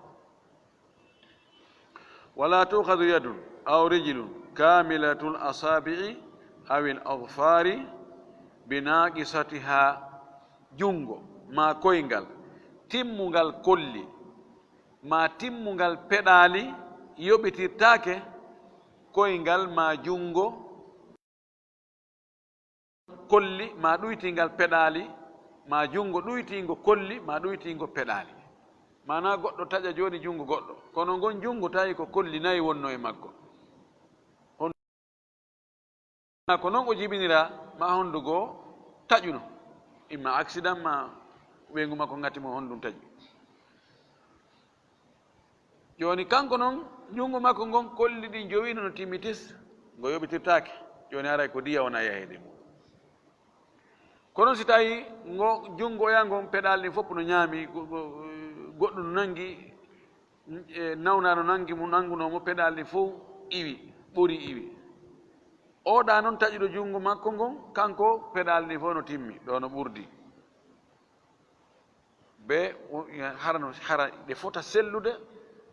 Wala tu'khadhu yadun aw rijlun kamilatul asabi'i aw al adfari bi naqisatiha. Junngo maa koyngal timmungal kolli maa timmungal peɗaali yoɓitirtaake koyngal maa junngo kolli maa ɗuytiingal peɗaali, maa junngo ɗuytiingo kolli maa ɗuytiingo peɗaali. Maanaa goɗɗo taƴa jooni junngo goɗɗo, kono ngon junngo tawi ko kolli nayi wonnoo e maggo. Hondu ko noon o jibiniraa, maa hondu goo taƴuno, imma accident maa ɓeyngu makko ŋatti mo, hondu taƴi. Jooni kanko noon, junngo makko ngon, kolli ɗin jowi no, no timmi tis, ngo yoɓitirtaake. Jooni haray ko diya wona yaheede mum. Kono si tawii ngo junngo oya ngon peɗaali ɗin fof no ñaami, go-, go-, goɗɗum no nanngi, e, nawna no nanngi mo, nanngunoo mo, peɗaali ɗin fof iwi, ɓori iwi. Oɗa noon taƴuɗo junngo makko ngon, kanko peɗaali ɗin fof no timmi, ɗo no ɓurdi. Be o, hara no, hara ɗe fota sellude,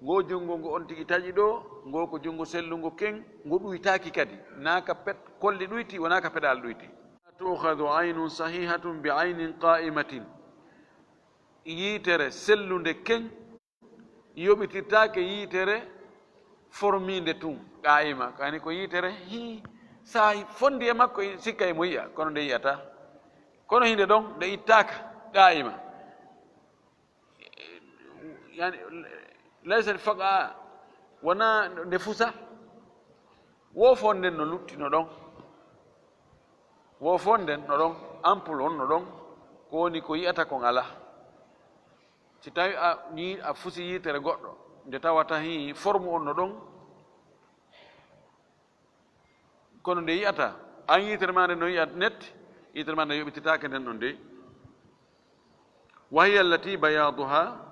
ngo junngo ngo on tigi taƴi ɗo, ngo ko junngo sellungo ken, ngo ɗuytaaki kadi, naa ka pet-, kolli ɗuyti, wonaa ka peɗaali ɗuyti. Tu'khadhu aynun sahihatun bi aynin qa'imatin. Yiitere sellunde ken yoɓitirtaake yiitere formiinde tun, qaa'ima, kani ko yiitere hii, saa fondi e makko, sikka e mo yi'a, kono nde yi'ataa. Kono hinde ɗon, nde ittaaka, qaa'ima. Yani, laysa faqa, wonaa nde fusa. Wo fonden no lutti no ɗon. Wo fonden no ɗon, ampoule on no ɗon, ko woni ko yi'ata kon alaa. Si tawi a, ni a fusi yitere goɗɗo, nde tawata hii forme on no ɗon, kono nde yi'ata, an yitere ma nde no yi'a net, yitere ma nde yoɓititaake nden ɗon dey. Wa hiya allati bayaduha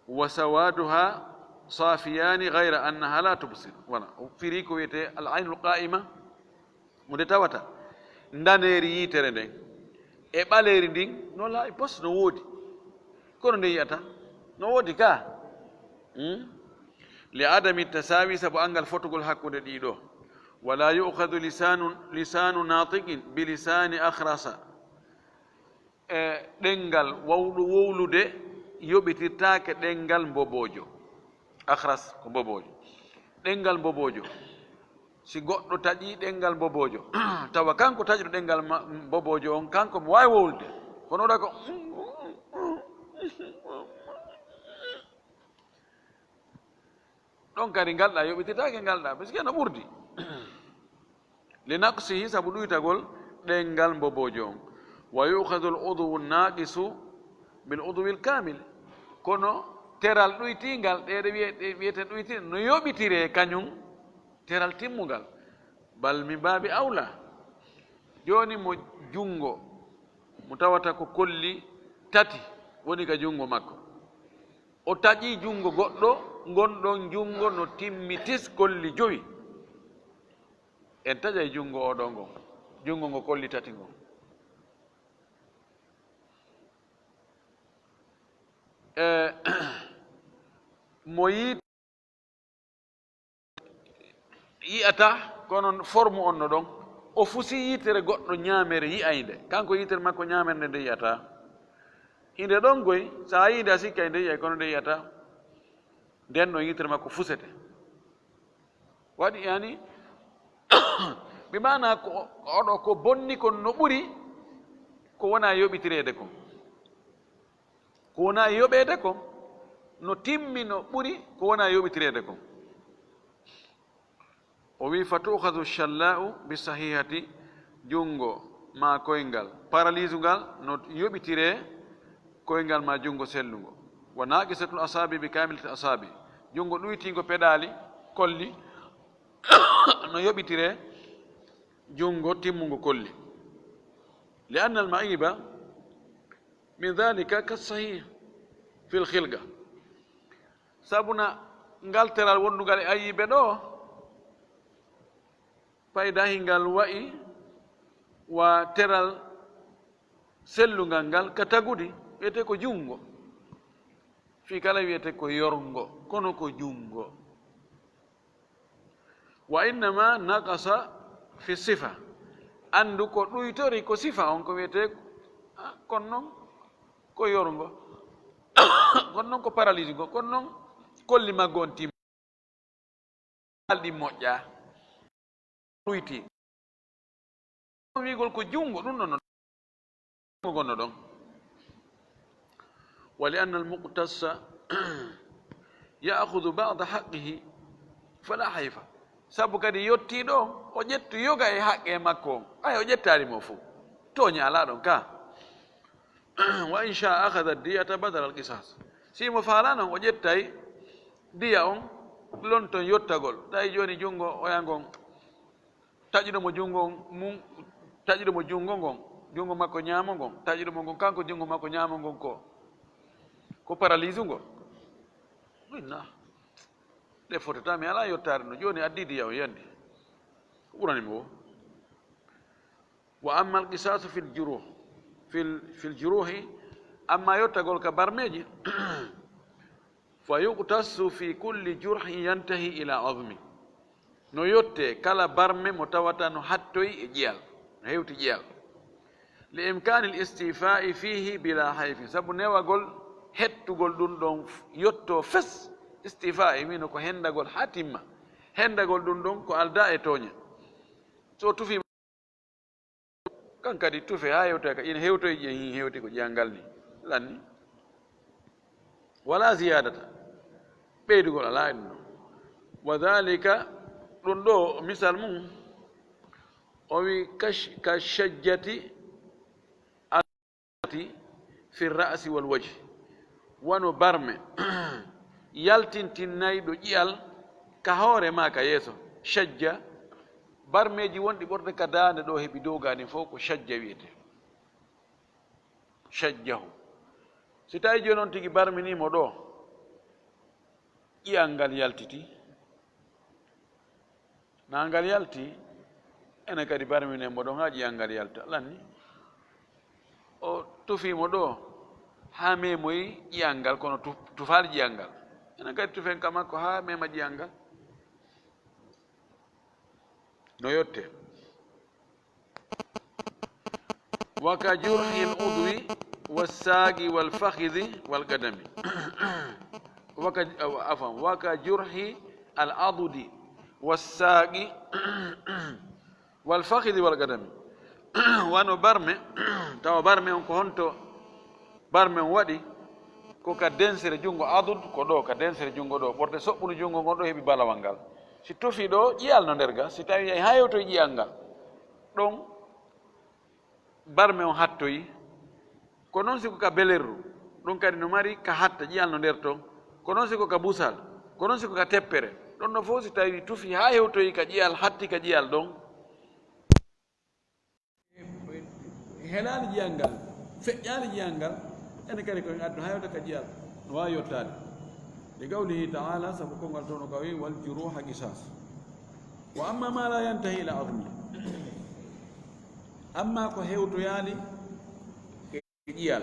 wa sawaduha safiyani ghayra annaha la tubsir. Voilà, o firi ko wiyete al aynul qa'ima, mo nde tawata ndaneeri yitere nden e ɓaleeri ndin no laaɓi pos, no woodi. Kono nde yi'ata no woodi ka. Hmm? Li adami tasawi, sabu anngal fotugol hakkunde ɗiɗo. Wala yu'khadhu lisanu, lisanu natiqin bi lisani akhrasa. E ɗenngal wawɗo wowlude yoɓitirtaake ɗenngal mboboojo. Akhras ko mboboojo. Ɗenngal mboboojo. Si goɗɗo taƴii ɗenngal mboboojo, tawa kanko taƴuɗo ɗenngal ma-, mboboojo on, kanko mo waawi wowlude. Kono waɗa ko, ɗon kadi ngal ɗa yoɓititaake ngal ɗa, parce que no ɓurdi. Li naqsihi, sabu ɗuytagol ɗenngal mboboojo on. Wa yu'khadhu al-udwu an-naqisu bil udwi al-kamil. Kono teral ɗuytiingal, ɗe ɗe wiye-, ɗe wiyete ɗuytiinde, no yoɓitiree kañum teral timmungal. Bal min baabi awla. Jooni mo junngo, mo tawata ko kolli tati woni ka junngo makko. O taƴii junngo goɗɗo, ngon ɗon junngo no timmi tis kolli jowi. En taƴay junngo oo ɗoo ngon, junngo ngo kolli tati ngon. E, mo yii-, yi'ata, kono forme on no ɗon. O fusi yitere goɗɗo ñaamere yi'aynde. Kanko yitere makko ñaamere nde, nde yi'ata. Inde ɗon goy, so a yii nde a sikkay nde yi'ay, kono nde yi'ata. Nden ɗon yitere makko fusete. Waɗi yani, bi maana ko, oɗo ko bonni kon no ɓuri ko wona yoɓitireede kon. Ko wona yoɓeede kon, no timmi no ɓuri ko wona yoɓitireede kon. O wi, "Fa tu'khadhu shalla'u bi sahihati", junngo ma koyngal paralisungal no yoɓitiree koyngal ma junngo sellungo. "Wa naqisatul asabi bi kamilati asabi", junngo ɗuytiingo peɗaali kolli no yoɓitiree junngo timmungo kolli. "Li anna al ma'iba min dhalika ka sahih fil khilqa." Sabuna ngal teral wondungal e ayibe ɗo, payda hingal wa'i wa teral sellungal ngal ka tagudi, wiyete ko junngo. Fii kala wiyete ko yorngo, kono ko junngo. "Wa innama naqasa fi sifa." Anndu ko ɗuytori ko sifa on, ko wiyete, ah, kono non ko yorngo. Kono non ko paralysé go, kono non kolli maggo on tim-, ɗi moƴƴa. Ɗuyti. Wi'gol ko junngo, ɗum ɗon no mo gonno ɗon. "Wa li anna al muqtassa ya'khudhu ba'da haqqihi fala hayfa." Sabu kadi yottiiɗo on, o ƴettu yoga e haqqe makko on. Ay, o ƴettaali mo fof. Tooña alaa ɗon ka. "Wa in sha'a akhadha diyata badal al qisas." Si mo faala non, o ƴettay diya on, lonton yottagol. Tawi jooni junngo oya ngon, taƴuɗo mo junngo mum, taƴuɗo mo junngo ngon, junngo makko ñaamo ngon, taƴuɗo mo ngon, kanko junngo makko ñaamo ngon ko, ko paralysé ngo. Inna. Ɗe fotata, mi alaa yottaade no. Jooni addi diya on yandi. Ko ɓurani mo. "Wa amma al qisasu fil juruh, fil, fil juruhi", amma yottagol ka barmeeji, "fa yuqtasu fi kulli jurhin yantahi ila azmi." No yotte kala barme mo tawata no hattoyi e ƴiyal, no hewti ƴiyal. "Li imkani al istifa'i fihi bila hayfin", sabu newagol hettugol ɗum ɗon yotto fes. Istifa'i wino ko hendagol haa timma. Hendagol ɗum ɗon ko alda e tooña. So tufi kan kadi tufe haa hewta ka ina hewtoy ƴiye, hin hewti ko ƴiyangal ni lanni. Wala ziyadata, ɓeydugol alaa e ɗum ɗon. Wa dhalika, ɗum ɗo misal mum, o wi ka sh-, ka shajjati fi ra'si wal wajhi, wano barme yaltintinnayɗo ƴi'al ka hoore maa ka yeeso. Shajja, barmeeji wonɗi ɓorde ka daande ɗo heɓi dow gaa ɗin fof ko shajja wiyete. Shajjahu. Si tawi jooni on tigi barminii mo ɗo, ƴi'al ngal yaltiti. Na ngal yalti, enen kadi barminen mo ɗon haa ƴi'al ngal yalta. Lanni, o tufii mo ɗo, Haa meemoyi ƴi'al ngal, kono tu-, tufaali ƴi'al ngal. Enen kadi tufen ka makko haa meema ƴi'al ngal. No yotte. Wa ka jurhi al udwi wa saaqi wal fakhidhi wal qadami. Wa ka, afwan, wa ka jurhi al adudi wa saaqi wal fakhidhi wal qadami. Wano barme, tawa barme on ko honto barme on waɗi? Ko ka densere junngo adud, ko ɗo, ka densere junngo ɗo, ɓorte soɓɓunu junngo ngon ɗo heɓi balawal ngal. Si tufi ɗo, ƴi'al no nder ga, si tawi yahi haa hewtoyi ƴi'al ngal, ɗon barme on hattoyi. Ko non si ko ka belerru, ɗum kadi no mari ka hatta, ƴi'al no nder ton. Ko non si ko ka busal, ko non si ko ka teppere, ɗon no fof si tawi tufi haa hewtoyi ka ƴi'al, hatti ka ƴi'al ɗon. Helaali ƴi'al ngal, feƴƴaali ƴi'al ngal, ene kadi ko en addu haa hewta ka ƴi'al, no waawi yottaade. Li qawlihi ta'ala, sabu konngol toon o ka wi, "Wal juruha qisas." Wa amma ma la yantahi ila azmi. Amma ko hewtoyaali e ƴi'al.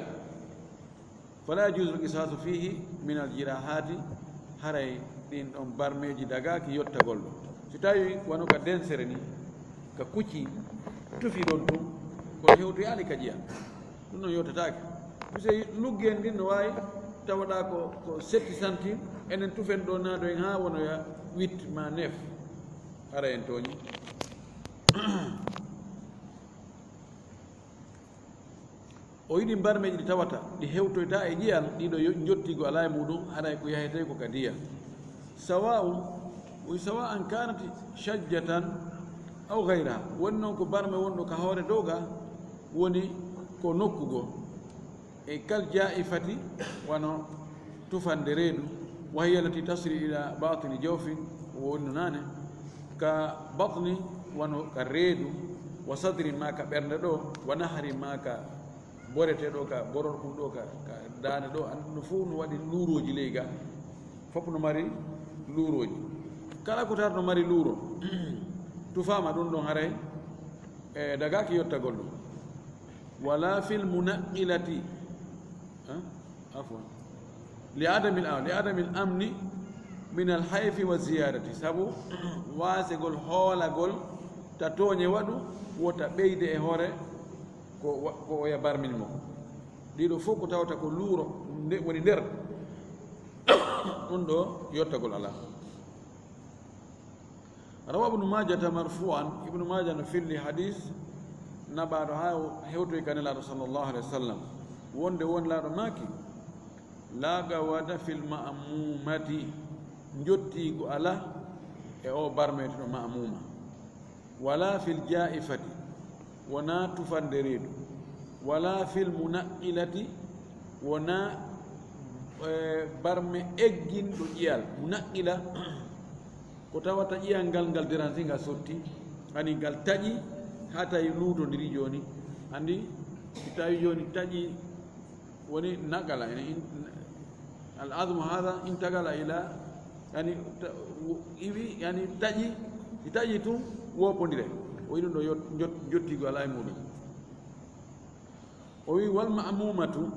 Fala yajuzu al qisasu fihi min al jirahati, haray ɗin ɗon barmeeji dagaaki yottagol ɗo. Si tawi wano ka densere ni, ka kucci tufi ɗon tun, kono hewtoyaali ka ƴi'al, ɗum ɗon yottataake. Misey luggi en ɗin no waawi tawaɗa ko, ko setti santim, enen tufen ɗo naado en haa wonoya huit ma neuf. Haray en tooñi. O yiɗi barmeeji ɗi tawata, ɗi hewtoyta e ƴi'al, ɗiɗo yo-, njottigo alaa e muɗum, haray ko yahetee ko ka diya. Sawa'un, o wi'i, "Sawa'an kanat shajjatan aw ghayraha." Woni non ko barme wonɗo ka hoore dow ga, woni ko nokku go. E kal ja'ifati, wano tufande reedu, wa hiya allati tasri ila batini jawfin, o wonno naane, ka batni, wano ka reedu, wa sadri ma ka ɓernde ɗo, wa nahri ma ka borete ɗo, ka bororɗum ɗo, ka, ka daande ɗo, an no fof no waɗi luurooji ley ga, fof no mari luurooji. Kala ko tawata no mari luuro, tufaama ɗum ɗon haray, e dagaaki yottagol ɗum. Wala fil munaqilati, ha? Afwan. Li adamil am-, li adamil amni min al hayfi wa ziyadati. Sabu waasegol hoolagol ta tooñe waɗu, wota ɓeyde e hoore ko wa-, ko oya barmini mo. Ɗiɗo fof ko tawata ko luuro nde woni nder. Ɗum ɗo yottagol alaa. Rawa Ibnu Maajata marfu'an, Ibnu Maaja no filli hadis naɓaaɗo haa hewtoyi ka Nelaaɗo sallallahu alaihi wasallam, wonde Nelaaɗo maaki, "La qawada fil ma'mumati," njottiigu alaa e o barmeteɗo ma'muma, "wala fil ja'ifati," wonaa tufande reedu, "wala fil munaqilati," wonaa, eh, barme egginɗo ƴi'al, munaqila, ko tawata ƴi'al ngal, ngal deransi, ngal sotti, ani ngal taƴi, haa tawi luutondiri jooni. Anndi, si tawi jooni taƴi, woni naqala, yani in-, al azmu hada intaqala ila, yani ta-, iwi, yani taƴi, si taƴi tun, woopondire. O wi'i ɗum ɗo yot-, jot-, jottiigo alaa e muɗum. O wi'i, "Wal ma'mumatu,"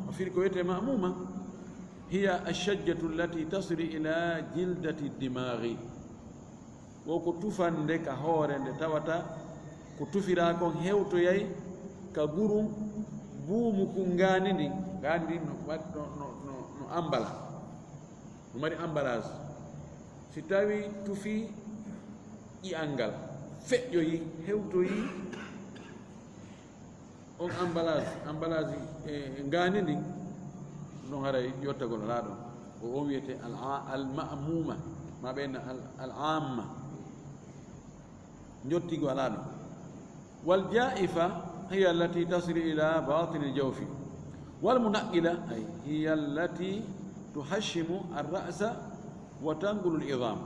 o firi ko wiyetee ma'muma, "hiya ashajjatu allati tasri ila jildati dimaghi." Wo ko tufande ka hoore nde tawata ko tufiraa kon hewtoyay ka gurum buumu kun ngaandi ndin. Ngaandi no, no, no, no, no ambala. No mari ambalage. Si tawi tufi ƴi'al ngal, feƴƴoyi, hewtoyi, on emballage, emballage e, e ngaandi ndin, ɗon haray yottagol alaa ɗon. Ko on wiyetee al a-, al ma'muma, ma ɓe na al, al amma. Njottiigo alaa ɗon. Wal ja'ifa hiya allati tasri ila batini jawfi. Wal munaqila, ay, hiya allati tuhashimu ar-ra'sa wa tanqulu al-idham.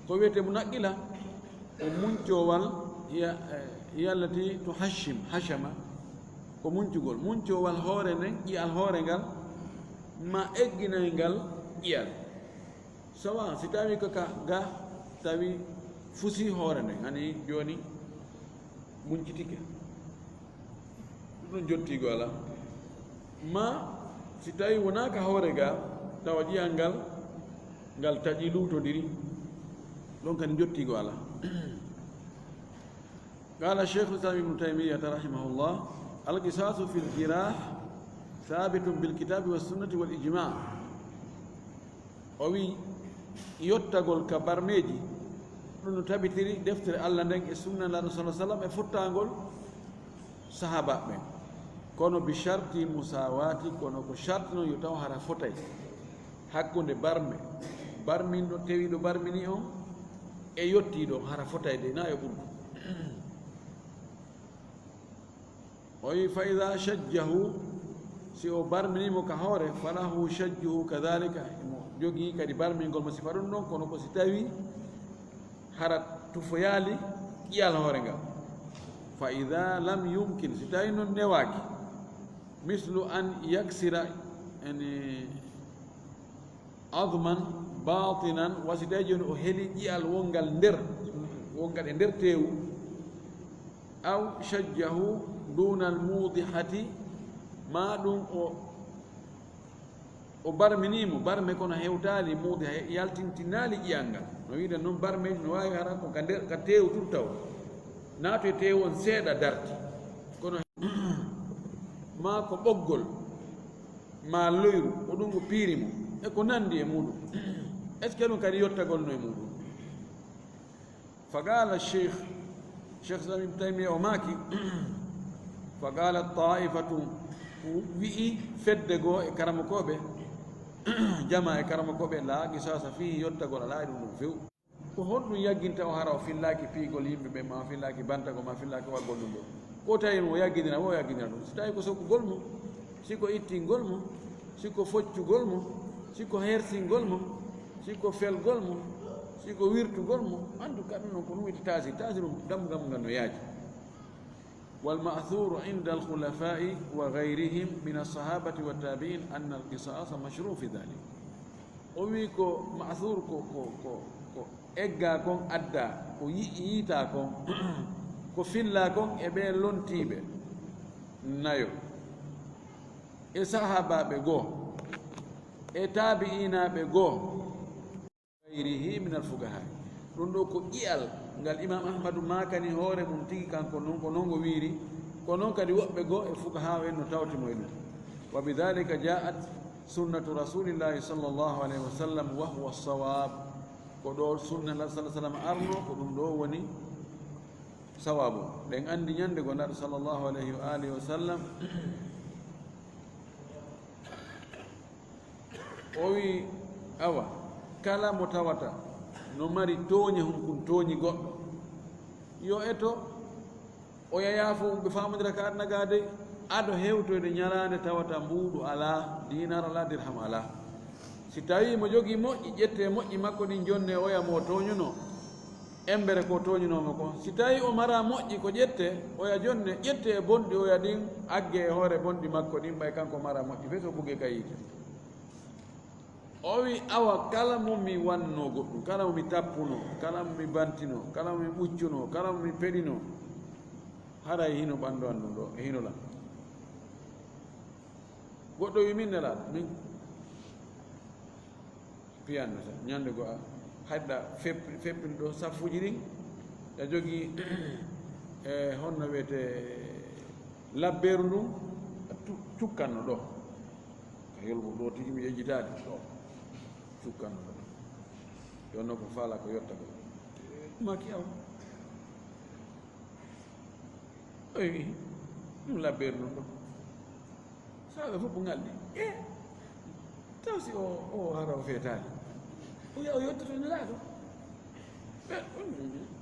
Ko wiyetee munaqila, ko muncowal, hiya, eh, hiya allati tuhashim, hashama, ko muncugol. Muncowal hoore nden, ƴi'al hoore ngal, ma egginay ngal ƴi'al. Sawa, si tawi ko ka ga, tawi fusi hoore nden, ani jooni muncitike. Jottiigo alaa. Ma si tawii wonaa ka hoore ga, tawa ƴi'al ngal, ngal taƴi luutondiri, ɗon kadi jottiigo alaa. قال شيخ الإسلام ابن تيمية رحمه الله: القصاص في الجراح ثابت بالكتاب والسنة والإجماع. O wi'i, yottagol ka barmeeji, ɗum no tabitiri deftere Allah nden e sunna Nulaaɗo sallallaahu alayhi wa sallam e fottangol sahaabaaɓe ɓen. Kono bi sharti musawaati, kono ko sharti non yo taw hara fotay hakkunde barme, barminɗo, tewiiɗo barmini on, e yottiiɗo, hara fotay de, na yo ɓurdu. O wi'i, fa ida shajjahu, si o barmini mo ka hoore, falahu shajjuhu kadhalika, mo jogii kadi barmingol mo sifa ɗum ɗon, kono ko si tawi hara tufoyaali ƴi'al hoore ngal. Fa ida lam yumkin, si tawi non newaaki, mislu an yaksira, yani, adman batinan, wa si tawi jooni o heli ƴi'al wongal nder, wongal e nder teewu, aw shajjahu duna almudihati, ma ɗum o, o barminiimo barme kono hewtaali mudiha, yaltintinaali ƴi'al ngal. No wi'uɗen non, barmeeji no waawi hara ko ka nder, ka teewu tun taw, naatu e teewu on seeɗa darti, kono ma ko ɓoggol, ma loyru, ko ɗum o piiri mo, e ko nanndi e muuɗum. Est ce que ɗum kadi yottagol no e muuɗum? Fa qala Cheikh, Cheikh Islam Ibn Taymiya o maaki, fa qala taifatu, wi'i fedde goo e karamokooɓe, jama e karamokooɓe, la qisasa fihi, yottagol alaa e ɗum ɗum few. Ko honɗum yagginta o hara o fillaaki piigol yimɓe ɓen, ma o fillaaki bantagol, ma o fillaaki waɗgol ɗum ɗo? Ko tawi mo o yagginira, o yagginira ɗum. Si tawi ko sokkugol mo, si ko ittingol mo, si ko foccugol mo, si ko hersingol mo, si ko felgol mo, si ko wirtugol mo, en tout cas ɗum ɗon ko ɗum wi'ete taasir. Taasir ɗum dammugal mum ngal no yaaji. والمأثور عند الخلفاء وغيرهم من الصحابة والتابعين أن القصاص مشروع في ذلك. O wi'i ko ma'thur, ko, ko, ko, ko eggaa kon addaa, ko yi-, yiitaa kon, ko fillaa kon e ɓeen lontiiɓe nayo, e sahaabaaɓe goo, e taabi'iinaaɓe goo. Gayrihi min al-fuqahaa. Ɗum ɗo ko ƴi'al ngal Imam Ahmadu maakani hoore mum tigi, kanko non, ko non o wiiri, ko non kadi woɓɓe goo e fuqahaa en no tawti mo e ɗum. Wa bidhalika ja'at sunnatu Rasulillahi sallallahu alayhi wa sallam wa huwa sawab. Ko ɗo sunna Nulaaɗo sallallahu alayhi wa sallam arno, ko ɗum ɗo woni sawaabu. Ɗen anndi ñande goo Nulaaɗo sallallahu alayhi wa alihi wa sallam O wi'i, awa, kala mo tawata no mari tooñe hunkun tooñi goɗɗo, yo eto, o yayaa fof ɓe faamondira ka aduna ga dey, ado hewtoyde ñalaande tawata mbuuɗu alaa, dinar alaa, dirham alaa. Si tawii mo jogii moƴƴi, ƴettee moƴƴi makko ɗin, jonnee oya mo o tooñunoo. Embere ko tooñunoo mo kon. Si tawii o maraa moƴƴi ko ƴettee, oya jonnee, ƴettee e bonɗi oya ɗin, aggee e hoore bonɗi makko ɗin, ɓay kanko maraa moƴƴi, fes o bugee ka yiite. O wi'i, awa, kala mo mi wannoo goɗɗum, kala mo mi tappunoo, kala mo mi bantinoo, kala mo mi ɓuccunoo, kala mo mi peɗinoo, haray hino ɓanndu an ɗum ɗo, e hino lan. Goɗɗo wi'i, min Nelaaɗo, min piyanno sa, ñande goo a haɗɗa fep-, feppin ɗo saffuuji ɗin, a jogii, e honno wiyetee, labbeeru ndun, a tu-, cukkanno ɗo. Ka yolbo ɗo tigi mi yejjitaade ɗo. Cukkanno ɗo. Yo no ko faala ko yotta ko. Maki aw. Oy, ɗum labbeeru ndun ɗo. Sahaaba fof ko ngalɗi. E, taw si o, o hara o feetaali. O wi'a o yottoto Nelaaɗo. E,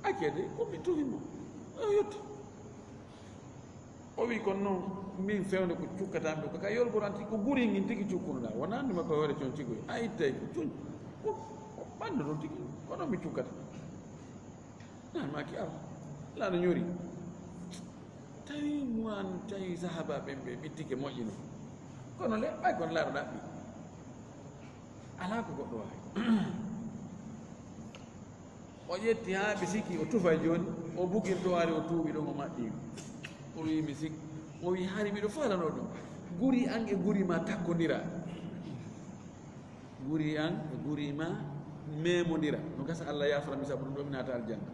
accee de, ko mi tuhi mo. O yotto. O wi'i, kono noon, min fewndo ko cukkataa mi ɗo, ko ka yolboro an tigi, ko guri ngin tigi cukkunoɗaa. Wonaa nde makko hoore con cigoy. A ittay ko con, ko, ko ɓanndo ɗon tigi, kono mi cukkata. Nan maaki, awa, laaɗo ñori. Tawi mo an, tawi sahaaba ɓen ɓe ɓittike moƴƴino. Kono le, ɓay kono laaɗo ɗaɓɓi. Alaa ko goɗɗo waawi. O ƴetti haa ɓe sikki o tufay jooni, o bugirto ari o tuuɓi ɗon o maɓɓi. O wi'i mi sik-, O wi, "Hari miɗo faalano ɗum. Guri an e guri ma takkondira. Guri an e guri ma memondira. No gasa Allah yaafara mi sabu ɗum ɗo mi naata aljanna."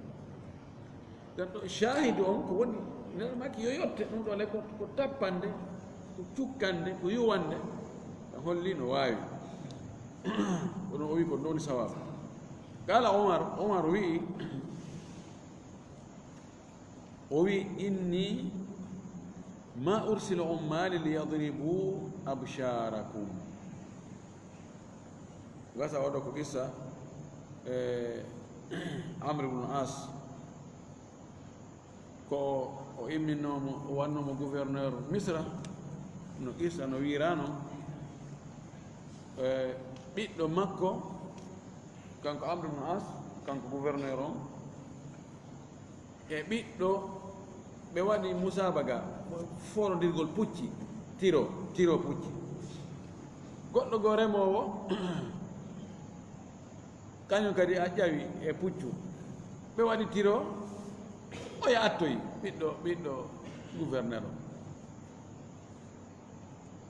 Ɗon ɗo shaahidu on ko woni, nel makki yo yotte, ɗum ɗo le ko, ko tappande, ko cukkande, ko yuwande. Holli no waawi. Kono o wi ko ɗum woni sawaaba. Qala Umar, Umar wi'i, o wi, "Inni ma ursilu ummali liyadribu absharakum." Gasa oɗo ko qissa, e, Amr ibn As. Ko o imminoomo, o wannomo gouverneur Misra, no qissa no wiirano. E, ɓiɗɗo makko, kanko Amr ibn As, kanko gouverneur on, e ɓiɗɗo, ɓe waɗi musabaga, forondirgol pucci, tiro, tiro pucci. Goɗɗo goo remoowo, kañum kadi a ƴawi e puccu. Ɓe waɗi tiro, oya attoyi ɓiɗɗo, ɓiɗɗo gouverneur o.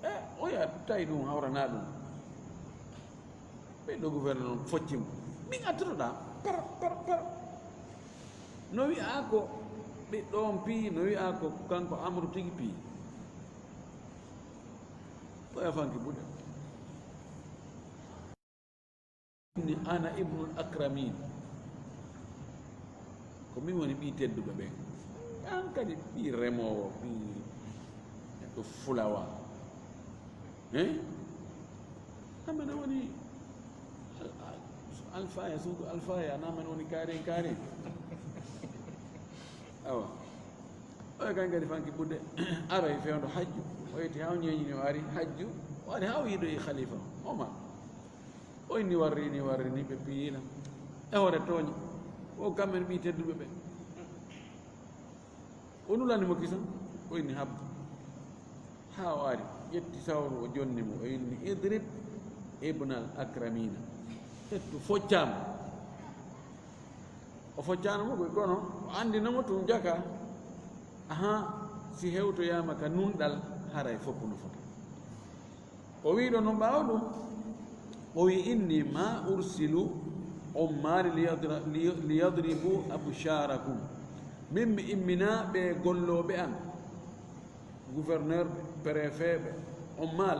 E, oya tawi ɗum hawranaa ɗum. Ɓiɗɗo gouverneur on focci mo. Min attotoɗaa? Par, par, par. No wi'aa ko ɓiɗɗo on piyi, no wi'aa ko kanko Amru tigi piyi. Oya fanki buɗe. Inni ana ibnul akramin. Ko min woni ɓii tedduɓe ɓen. An kadi ɓii remoowo, ɓii neɗɗo fulawa. Hein? Amene woni al-, al-, alfaya, suudu alfaya, na amene woni karin, karin. Awa. Oya kan kadi fanki budde. Aroy fewndo hajju. O yetti haw ñeñini o ari hajju. O ari haw yiido e khalifa Omar. O inni warri ni, warri ni, ɓe piyina. E hoore tooñi. O kammen ɓii tedduɓe ɓe. O nulani mo kisan, o inni habbo. Haa o ari, ƴetti sawru, o jonni mo, o inni, "Idrib ibnal akramina." Ƴettu, foccaa mo. O foccaano mo koy, kono o anndino mo tun jaka. Ahaa, si hewtoyaama ka nunɗal, haray fof no fota. O wi'i ɗo no ɓaawo ɗum, o wi'i, "Inni ma ursilu ummali liyadra-, liy-, liyadribu absharakum." Min mi imminaa ɓe gollooɓe an, gouverneur ɓe, préfet ɓe, ummal,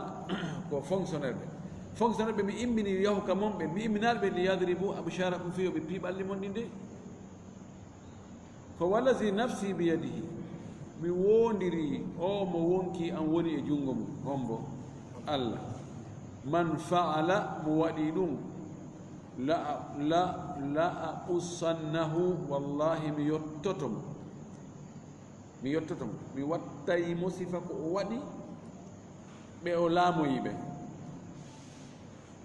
ko fonctionnaire ɓe. Fonctionnaire ɓe mi immini yahu ka mon ɓe, mi imminaali ɓe liyadribu absharakum fii yo ɓe pii ɓalli mon ɗin de. Ko wallazi nafsi biyadihi, mi woondiri o mo wonki an woni e junngo mum, hombo? Allah. Man fa'ala, mo waɗi ɗum, la, la, la aqussannahu, wallahi mi yottoto mo. Mi yottoto mo. Mi wattay mo sifa ko o waɗi, ɓe o laamoyi ɓe.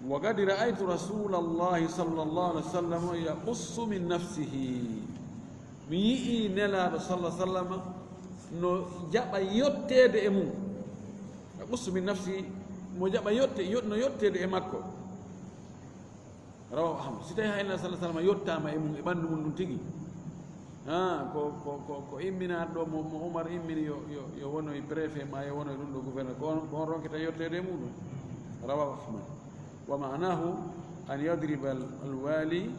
Wa qad ra'aytu Rasulallahi sallallahu alaihi wasallam yaqussu min nafsihi. Mi yi'i Nelaaɗo sallallahu alaihi wasallam no jaɓa yotteede e mum. Yaqussu min nafsihi, mo jaɓa yotte-, yot-, no yotteede e makko. Rawahu Ahmad. Si tawi hay Nelaaɗo sallallahu alaihi wasallam yottaama e mum, e ɓanndu mum ɗum tigi, ha, ko, ko, ko, ko imminaaɗo ɗo mo, mo Umar immini yo, yo, yo wonoy préfet ma yo wonoy ɗum ɗo gouverneur, ko on, ko on ronkita yotteede e muɗum. Rawahu Ahmad. Wa ma'nahu an yadriba al-, al-wali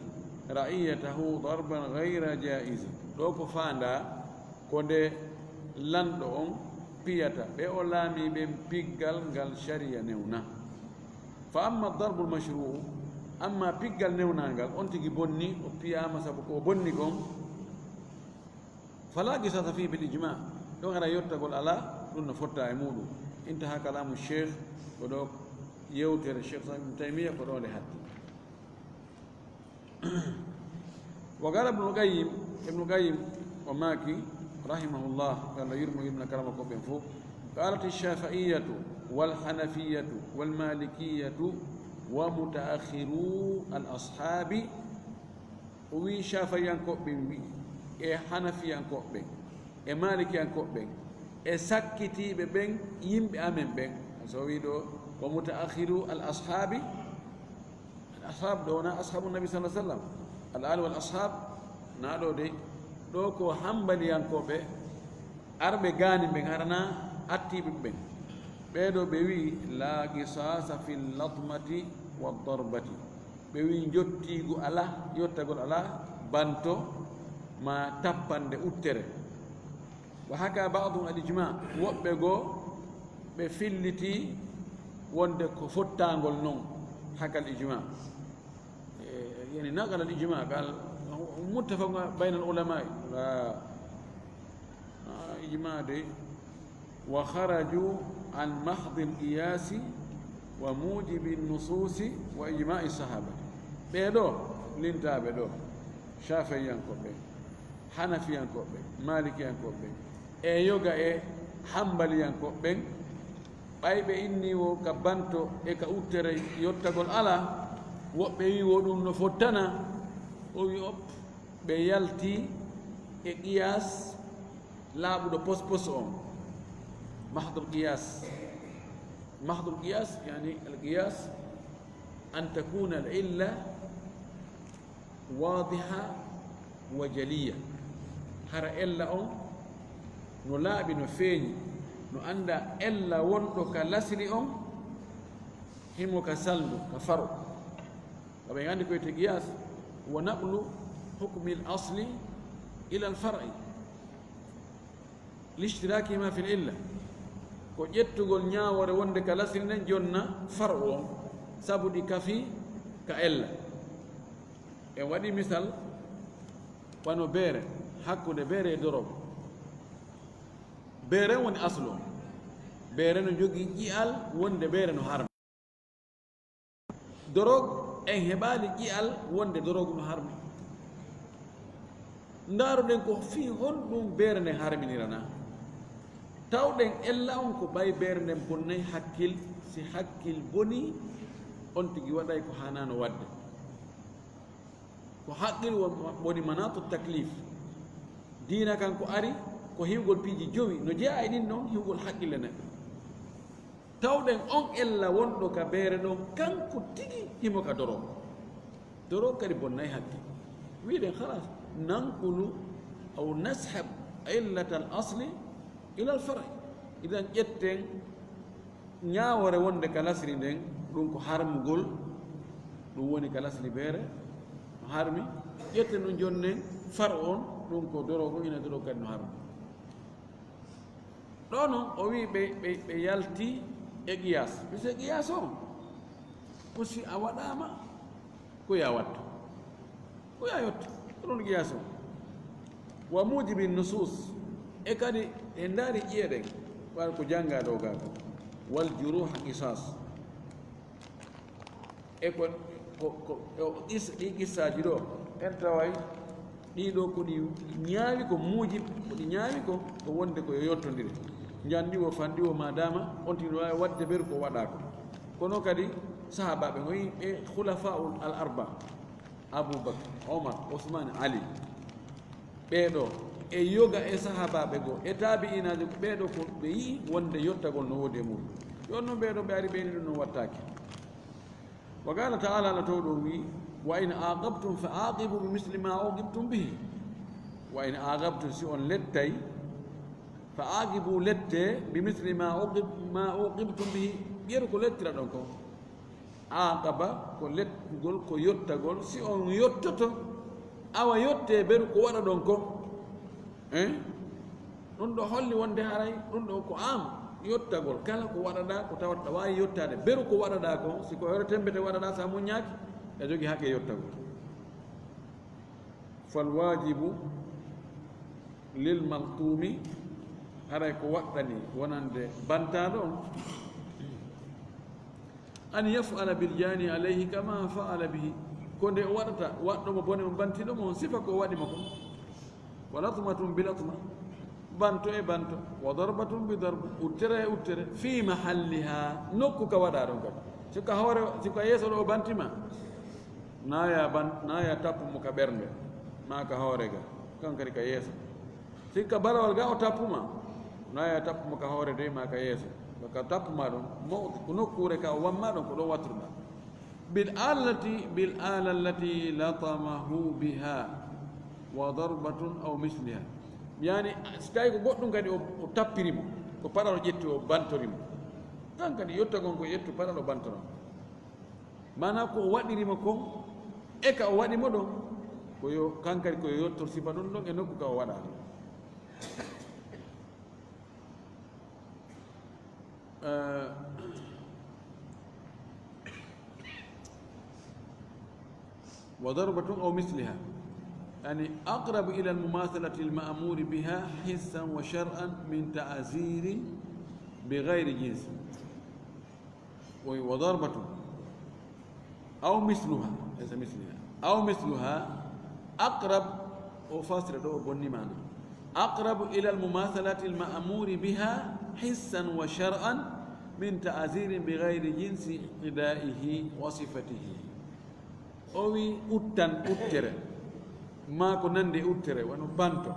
ra'iyatahu darban ghayra jaiz. Ɗo ko faandaa ko nde lanɗo on piyata ɓe o laami ɓen piggal ngal sharia newna. Fa amma darbul mashru'u, amma piggal newnangal, on tigi bonni, o piyaama sabu ko o bonni kon, fala qisasa fihi bil ijma, ɗon ara yottagol ala, ɗum no fotta e muɗum. Intaha kalamu Cheikh, ko ɗo yewtere Cheikh Islam Ibn Taymiyyah, ko ɗo nde hatti. Wa qala Ibnul Qayyim, Ibnu Qayyim o maaki, rahimahullah, yo Allah yurmo, yurmina kala makko ɓen fof, qalat ash-Shafi'iyyatu wal Hanafiyyatu wal Malikiyatu wa mutaakhiru al ashabi. O wi Shafi'iyankooɓe ɓen wi, e Hanafiyankooɓe ɓen, e Malikiyankooɓe ɓen, e sakkitiiɓe ɓen, yimɓe amen ɓen. So o wi ɗo, wa mutaakhiru al ashabi, al ashab ɗo wona ashabu nabi sallallahu alaihi wasallam. Al ali wal ashab na ɗo de, ɗo ko hambaliyankooɓe, arɓe gaani ɓen, harana Hattiiɓe ɓen, ɓee ɗoo ɓe wi'i, "Laa qisaasa fil latmati wa darbati." Ɓe wi'i, "Njottiigu alaa, yottagol alaa, banto maa tappande uttere." Wa haka ba'duhum al ijma, woɓɓe goo ɓe filliti wonde ko fottaangol non, hakal ijma. Eh, yani naqal al ijma, qal muttafaq bayna al ulama. Ah, ah, ijma de. Wa kharaju an mahdil qiyasi wa mujibi nususi wa ijma'i sahaba. Ɓee ɗoo lintaaɓe ɗoo, Shafi'iyankooɓe, Hanafiyankooɓe, Malikiyankooɓe, e yoga e Hambaliyankooɓe ɓen, ɓay ɓe inni wo ka banto e ka uttere yottagol alaa, woɓɓe wi wo ɗum no fottana, o wi op, ɓe yalti e qiyas laaɓuɗo pos pos on. Mahdul qiyas. Mahdul qiyas, yani al qiyas an takuna al illa wadiha wa jaliya. Hara ella on no laaɓi, no feeñi, no annda ella wonɗo ka lasri on, himo ka salndu, ka faro. Aɓe anndi ko wiyetee qiyas, wa naqlu hukmi al asli ila al far'i. Lishtirakihima fil illa, ko ƴettugol ñaawoore wonde ka lasri nden jonna far'u on, sabu ɗi kafi ka ella. En waɗi misal wano beere, hakkunde beere e dorog. Beere woni aslu on. Beere no jogii ƴi'al wonde beere no harmi. Dorog, en heɓaali ƴi'al wonde dorog no harmi. Ndaaruɗen ko fii honɗum beere nden harminirana. Tawɗen ella on ko ɓay beere nden bonnay hakkil, si hakkil bonii, on tigi waɗay ko haanaano waɗde. Ko haqqil won-, woni manatu taklif. Diina kan ko ari, ko hiwgol piiji jowi, no jeyaa e ɗin ɗon hiwgol haqqille neɗɗo. Tawɗen on ella wonɗo ka beere ɗon, kanko tigi himo ka dorog. Dorog kadi bonnay haqqil. Wi'uɗen, halas, nanqulu aw nashab illatal asli ilal far'i. Idan ƴetten ñaawoore wonde ka lasri nden, ɗum ko harmugol, ɗum woni ka lasri beere, no harmi. Ƴetten ɗum jonnen far'u on, ɗum ko dorog, ina dorog kadi no harmi. Ɗoo non, o wi'i ɓe, ɓe, ɓe yalti e qiyas. Puisque qiyas on, ko si a waɗaama, ko yo a wattu, ko yo a yottu, ko ɗon qiyas on. Wa mujibi nusus, e kadi e ndaari ƴi'e ɗen, wala ko janngaa ɗoo gaa ko, wal juruha qisas. E ko, ko, ko, e o qis-, ɗii qissaaji ɗoo, en taway ɗii ɗoo ko ɗi ñaawi ko muujib, ko ɗi ñaawi ko, ko wonde ko yo yottondire. Njanndi wo fanɗi wo, maadaama on tigi no waawi waɗde beru ko waɗaa ko. Kono kadi sahaabaaɓe on, e khulafa'ul al arba, Abu Bakr, Omar, Usman, Ali, ɓee ɗoo, e yoga e sahaabaaɓe goo, e taabi'inaajo, ɓee ɗoo ko ɓe yi'i wonde yottagol no woodi e muɗum. Jooni non ɓee ɗoo ɓe ari ɓe ni ɗum non wattaaki. Wa qala ta'ala, Allah Toowɗo wi'i, "Wa in aqabtum fa aqibu bi misli ma uqibtum bihi." Wa in aqabtum, si on lettay, fa aqibu, lette, bi misli ma uqib-, ma uqibtum bihi, yeru ko lettiraɗon kon. Aqaba ko lettugol, ko yottagol, si on yottoto, awa yotte beru ko waɗaɗon kon. Eh? Ɗum ɗo holli wonde haray ɗum ɗo ko am, yottagol kala ko waɗaɗaa, ko tawata ɗa waawi yottaade, beru ko waɗaɗaa ko, si ko hoore tembete waɗaɗaa, so a muññaaki, a jogii haqqe yottagol. Fal waajibu lil maltuumi, haray ko waɗɗani wonande bantaaɗo on, an yaf'ala bil jaani alayhi kama fa'ala bihi, ko nde o waɗata waɗɗo mo bone, mo bantiiɗo mo on, sifa ko o waɗi mo kon. Wa latmatun bi latma, banto e banto. Wa darbatun bi darba, uttere e uttere. Fi mahalliha, nokku ka waɗaa ɗon kadi. Si ka hoore, si ka yeeso ɗo o banti ma, na yo a ban-, na yo a tappu mo ka ɓernde, maa ka hoore ga, kan kadi ka yeeso. Si ka balawal ga o tappu ma, na yo a tappu mo ka hoore dey maa ka yeeso. Ka tappu ma ɗon, mawdi, ko nokkuure ka o wamma ɗon, ko ɗon wattuɗaa. Bil alati, bil ala allati latamahu biha, wa darbatun aw misliha. Yani, si tawi ko goɗɗum kadi o, o tappiri mo. Ko paɗal o ƴetti o bantori mo. Kan kadi yottagol ko ƴettu paɗal o bantora mo. Maanaa ko o waɗiri mo kon, e ka o waɗi mo ɗon, ko yo, kan kadi ko yo yottor sifa ɗum ɗon e nokku ka o waɗaali. Eh, وضربة أو مثلها، يعني أقرب إلى المماثلة المأمور بها حسا وشرعا من تعزير بغير جنس. وضربة أو مثلها، ليس مثلها، أو مثلها أقرب، o fasira ɗo o bonni maana. أقرب إلى المماثلة المأمور بها حسا وشرعا من تعزير بغير جنس عدائه وصفته. O wi uttan uttere, maa ko nandi e uttere, wano banto.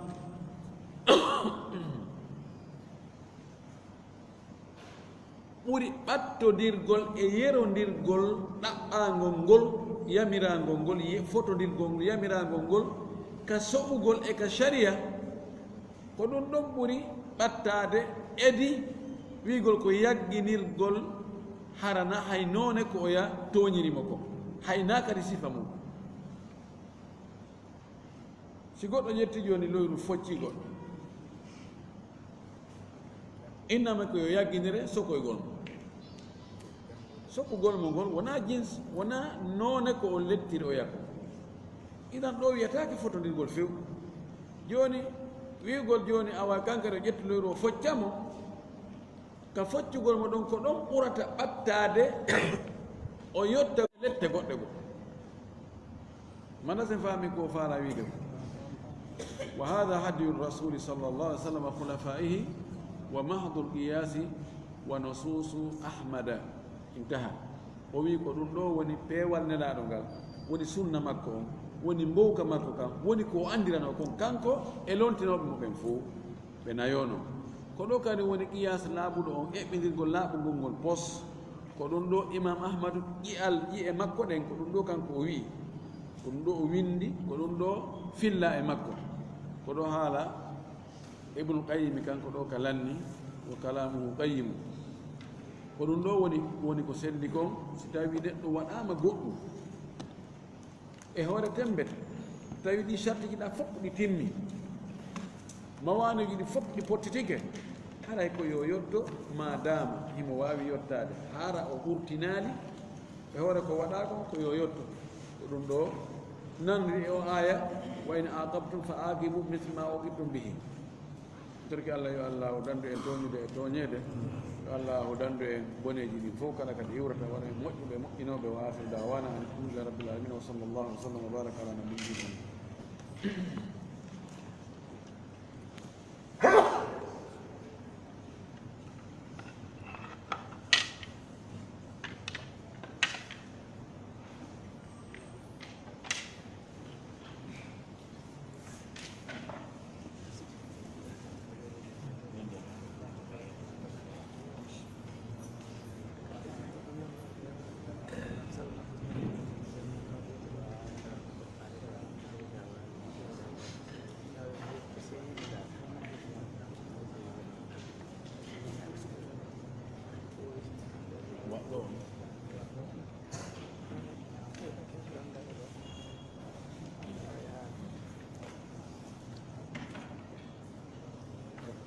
Ɓuri ɓattodirgol e yerondirgol ɗaɓɓaangol ngol, yamiraangol ngol, ye-, fotondirgol ngol, yamiraangol ngol, ka soɓugol e ka sariya, ko ɗum ɗon ɓuri ɓattaade edi wi'gol ko yagginirgol harana hay noone ko oya tooñiri mo ko, hay naa kadi sifa mum. Si goɗɗo ƴetti jooni loyru focci goɗɗo, innama ko yo yagginire sokoygol mo. Sokugol mo ngol wonaa jins, wonaa noone ko o lettiri oya ko. Idan ɗo wiyataake fotondirgol few. Jooni, wi'ugol jooni awa kankari o ƴetti loyru o focca mo, ka foccugol mo ɗon, ko ɗon ɓurata ɓattaade o yotta lette goɗɗe goo. Manda sen faami ko faala wiide ko. وهذا هدي الرسول صلى الله عليه وسلم وخلفائه ومحض القياس ونصوص أحمد. انتهى. O wi ko ɗum ɗo woni peewal Nelaaɗo ngal, woni sunna makko on, woni mbowka makko kan, woni ko o anndiranoo kon kanko e lontinooɓe mo ɓen fow. Ɓe nayo non. Ko ɗo kadi woni qiyaas laaɓuɗo on, eɓɓindirgol laaɓungol ngol pos. Ko ɗum ɗo Imaam Ahmadu ƴi'al, ƴi'e makko ɗen, ko ɗum ɗo kanko o wi'i. Ko ɗum ɗo o winndi, ko ɗum ɗo filla e makko. Ko ɗo haala Ibnu Qayyim kanko ɗo ka lanni, wa kalaamuhu qayyimu. Ko ɗum ɗo woni, woni ko senndi kon, si tawi neɗɗo waɗaama goɗɗum. E hoore temmbete, tawi ɗi sartiji ɗa fof ɗi timmi, mawanuji ɗi fof ɗi pottitike, haray ko yo yotto, ma dama himo waawi yottaade, hara o hurtinaali e hoore ko waɗa kon, ko yo yotto. Ko ɗum ɗo nanri e o aya, "Wa in aqabtum fa aqibu misla ma uqibtum bihi." Torki Allah, yo Allah o dandu en tooñude e tooñeede. Yo Allah o dandu en boneeji ɗin fof kala kadi iwrata, waɗa en moƴƴuɓe, moƴƴinooɓe. Wa akhiru da'wana an alhamdulillahi rabbil alamin. Wa sallallahu wa sallam wa baraka ala nabiyyina.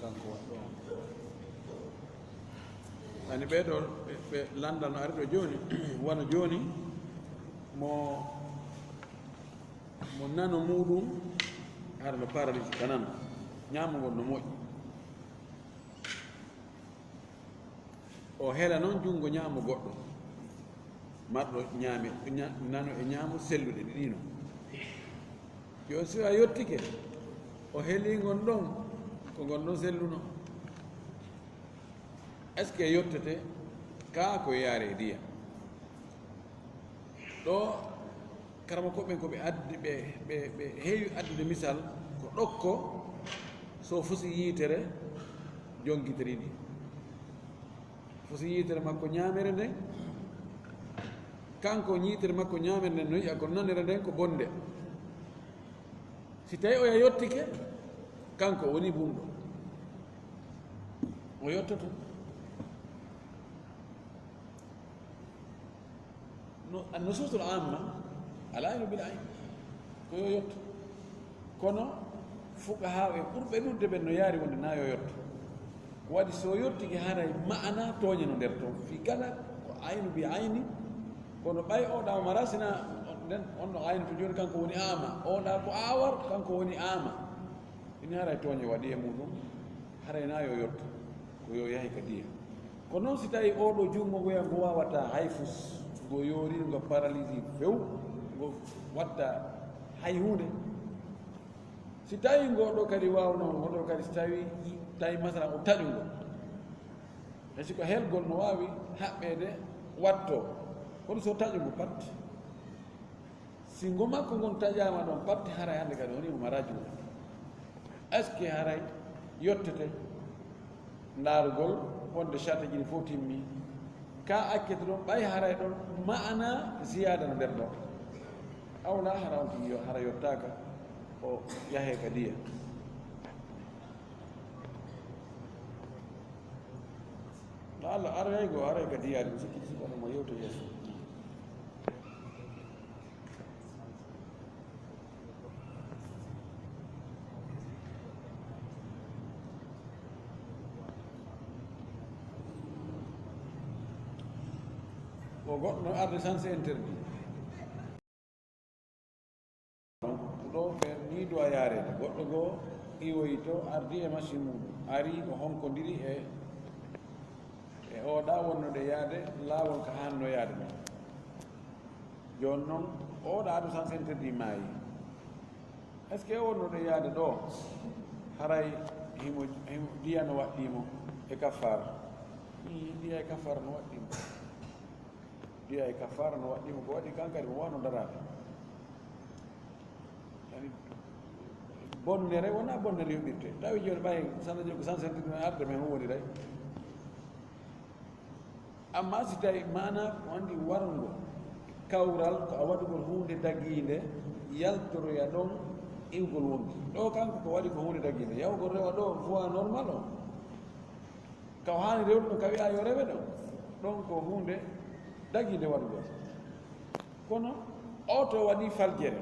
Kanko waɗɗo on. Ani ɓee ɗo, ɓe, ɓe lanndano ari ɗo jooni, wano jooni, mo, mo nano muuɗum, hara no paralysie ka nano, ñaamugol no moƴƴi. O hela noon junngo ñaamo goɗɗo, marɗo ñaame, ña-, nano e ñaamo selluɗe ɗiɗi noon. Yo si a yottike, o heli ngon ɗon, ko ngon ɗon selluno. Est-ce que yottete kaa ko yaare e ndiyam? Ɗo, karamokooɓe ɓen ko ɓe addi, ɓe, ɓe, ɓe heewi addude misal ko ɗokko, so fusi yiitere, jonngitiri ɗi. Fusi yiitere makko ñaamere nden, kanko ñiitere makko ñaamere nden no yi'a ko nanere nden ko bonde. Si tawi oya yottike, kanko woni bumɗo. O yottoto. No, annusuusul amma, al aynu bil ayn. Ko yo yotto. Kono fuqahaa e ɓurɓe ɗuuɗude ɓen no yaari wonde na yo yotto. Ko waɗi so yottike haray maana tooñe no nder toon. Fii kala ko aynu bi ayni, kono ɓay o ɗa o mara sina on, nden on no aynu to jooni kanko woni ama. O ɗa ko awar kanko woni ama. Ini haray tooñe waɗi e muɗum, haray na yo yotto, ko yo yahi ka diya. Ko noon si tawi oo ɗoo junngo ngoya ngo waawata hay fus, ngo yoori, ngo paralysé few, ngo watta hay huunde. Si tawi ngoo ɗoo kadi waawnoo, ngoo ɗoo kadi si tawi, tawi masalan o taƴu ngo. E si ko helgol no waawi haɓɓeede wattoo. Kono so taƴu ngo pat, si ngo makko ngon taƴaama ɗon, patti haray hannde kadi woni mo mara juuɗe. Est-ce que haray yottete ndaarugol wonde shartiji ɗi fof timmi? Ka accete ɗon, ɓay haray ɗon maana ziyaada no nder ɗon. Awla hara on tigi yo hara yottaaka, o yahee ka diya. No Allah araygo, aray ka diya ɗum, sikki sikki kono mo yewto yeeso. Ko goɗɗo no arde sens interdit. Ɗo ɓe ni duwa yaareede. Goɗɗo goo iwoyi to, ardi e machine mum. Ari o honkodiri e, e oɗa wonnude yaade laawol ka hanno yaade ɗon. Jooni noon, oɗa adu sens interdit maayi. Est-ce que wonnude yaade ɗo, haray himo, himo diya no waɗɗii mo e kaffaara? Ii, diya e kaffaara no waɗɗii mo. Diya e kaffaara no waɗɗii mo, ko waɗi kan kadi mo wano daraade. Yani, bonnere wona bonnere yoɓirte. Tawi jooni ɓay sanda jogi sens interdit no arde men woni day. Amma si tawi maana ko anndi warngo kawral ko a waɗugol huunde dagiinde, yaltoroya ɗon iwgol wonki. Ɗo kanko ko waɗi ko huunde dagiinde. Yahugol rewa ɗo voie normal o. Ka o haani rewde ɗon, ka wi'a yo rewe ɗon. Ɗon ko huunde dagiinde waɗugol. Kono o to waɗi faljere.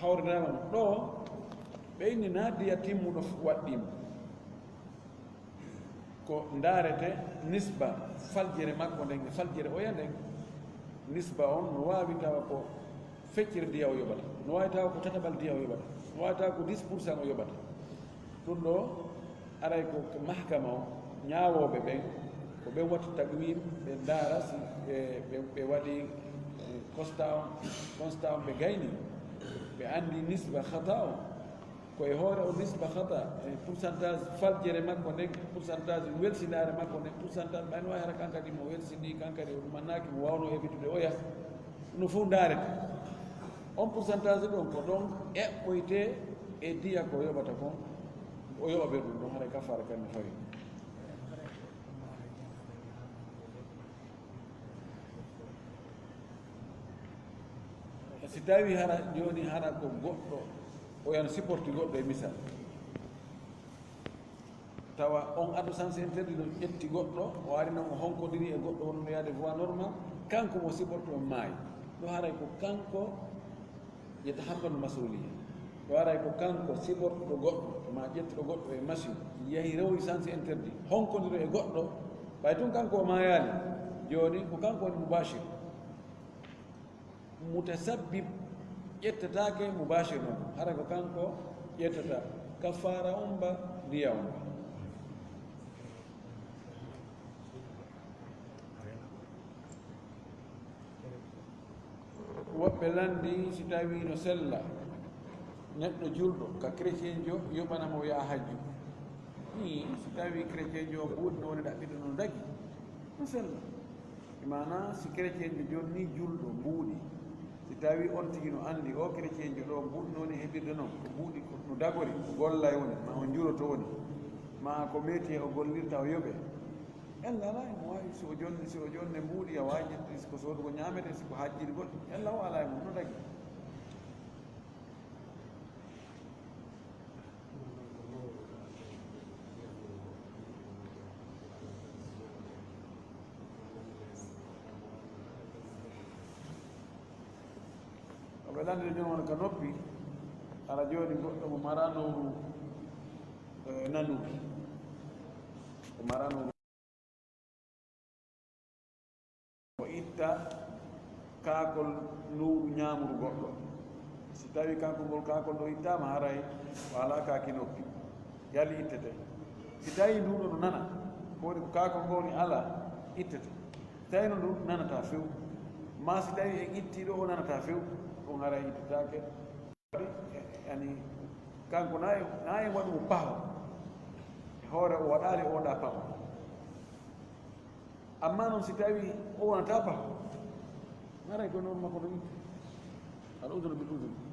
Hawrinaama ɗo, ɓe inni na diya timmuɗo waɗɗii mo. Ko ndaarete nisba faljere makko nden e faljere oya nden. Nisba on no waawi tawa ko feccere diya o yoɓata, no waawi tawa ko tataɓal diya o yoɓata, no waawi tawa ko dix pour cent o yoɓata. Ɗum ɗo aray ko mahkama o, ñaawooɓe ɓen, ko ɓen watti taqwiim, ɓe ndaara si ɓe, ɓe, ɓe waɗi, eh, constat on, constat on ɓe gayni, ɓe anndi nisba khata o. Ko e hoore o nisba khata, e pourcentage faljere makko nden, pourcentage welsindaare makko nden, pourcentage ɓay no wawi hara kan kadi mo welsindi, kan kadi o ɗumannaaki mo wawno heɓitude oya. No fof ndaarete. On pourcentage ɗon ko ɗon eɓɓoyte e diya ko yoɓata kon, o yoɓa ɓe ɗum ɗon, haray kafaara kan no fawi. Si tawi hara, jooni hara ko goɗɗo, o yana supporti goɗɗo e misal. Tawa on adu sens interdit no ƴetti goɗɗo, o ari noon o honkodiri e goɗɗo wonno yaade voie normal, kanko mo supporti on maayi. Ɗo haray ko kanko yetahammalu masuuliya. Ɗo haray ko kanko supportuɗo goɗɗo, ma ƴettuɗo goɗɗo e machine, yahi rewoyi sens interdit, honkodiri e goɗɗo, ɓay tun kanko o maayaali, jooni ko kanko woni mubashir. Mutasabbib ƴettataake mubashir noon, hara ko kanko ƴettata kafaara on ba diya on. Woɓɓe lanndi, si tawi no sella, neɗɗo julɗo ka chrétienjo yoɓana mo yaha hajju. Ii, si tawi chrétienjo o buuɗi no woni ɗaɓɓiɗo no dagi, no sella. Maana, si chrétienjo jonni julɗo mbuuɗi, si tawi on tigi no anndi o chrétienjo ɗo mbuuɗi no woni heɓirde noon, ko mbuuɗi ko no dagori, ko golla e woni, ma o njuroto woni, ma ko métier o gollirta o yoɓe. Ella alaa e mo waawi, si o jonni, si o jonne mbuuɗi, a waawi ƴettude si ko soodugo ñaamete, si ko hajjirgol, ella o alaa e mum, no dagi. Landude jooni wona ka noppi, hara jooni goɗɗo mo maraa nowru, eh, nanude. Ko maraa nowru. O itta kaakol nowru ñaamuru goɗɗo. Si tawi kaakol ngol, kaakol ɗo ittaama, haray o alaa kaaki noppi. Yalli ittete. Si tawi ndu ɗo no nana, ko woni ko kaakol ngol ni alaa, ittete. Si tawi no ndu nanataa few, maa si tawi en ittii ɗo o nanataa few, ɗum haray ittetaake. Yani, kanko na en, na en waɗu mo paho. E hoore o waɗaali o waɗa paho. Amma noon si tawi o wonata paho, haray ko noon makko no itti. Al udhunu bil udhun.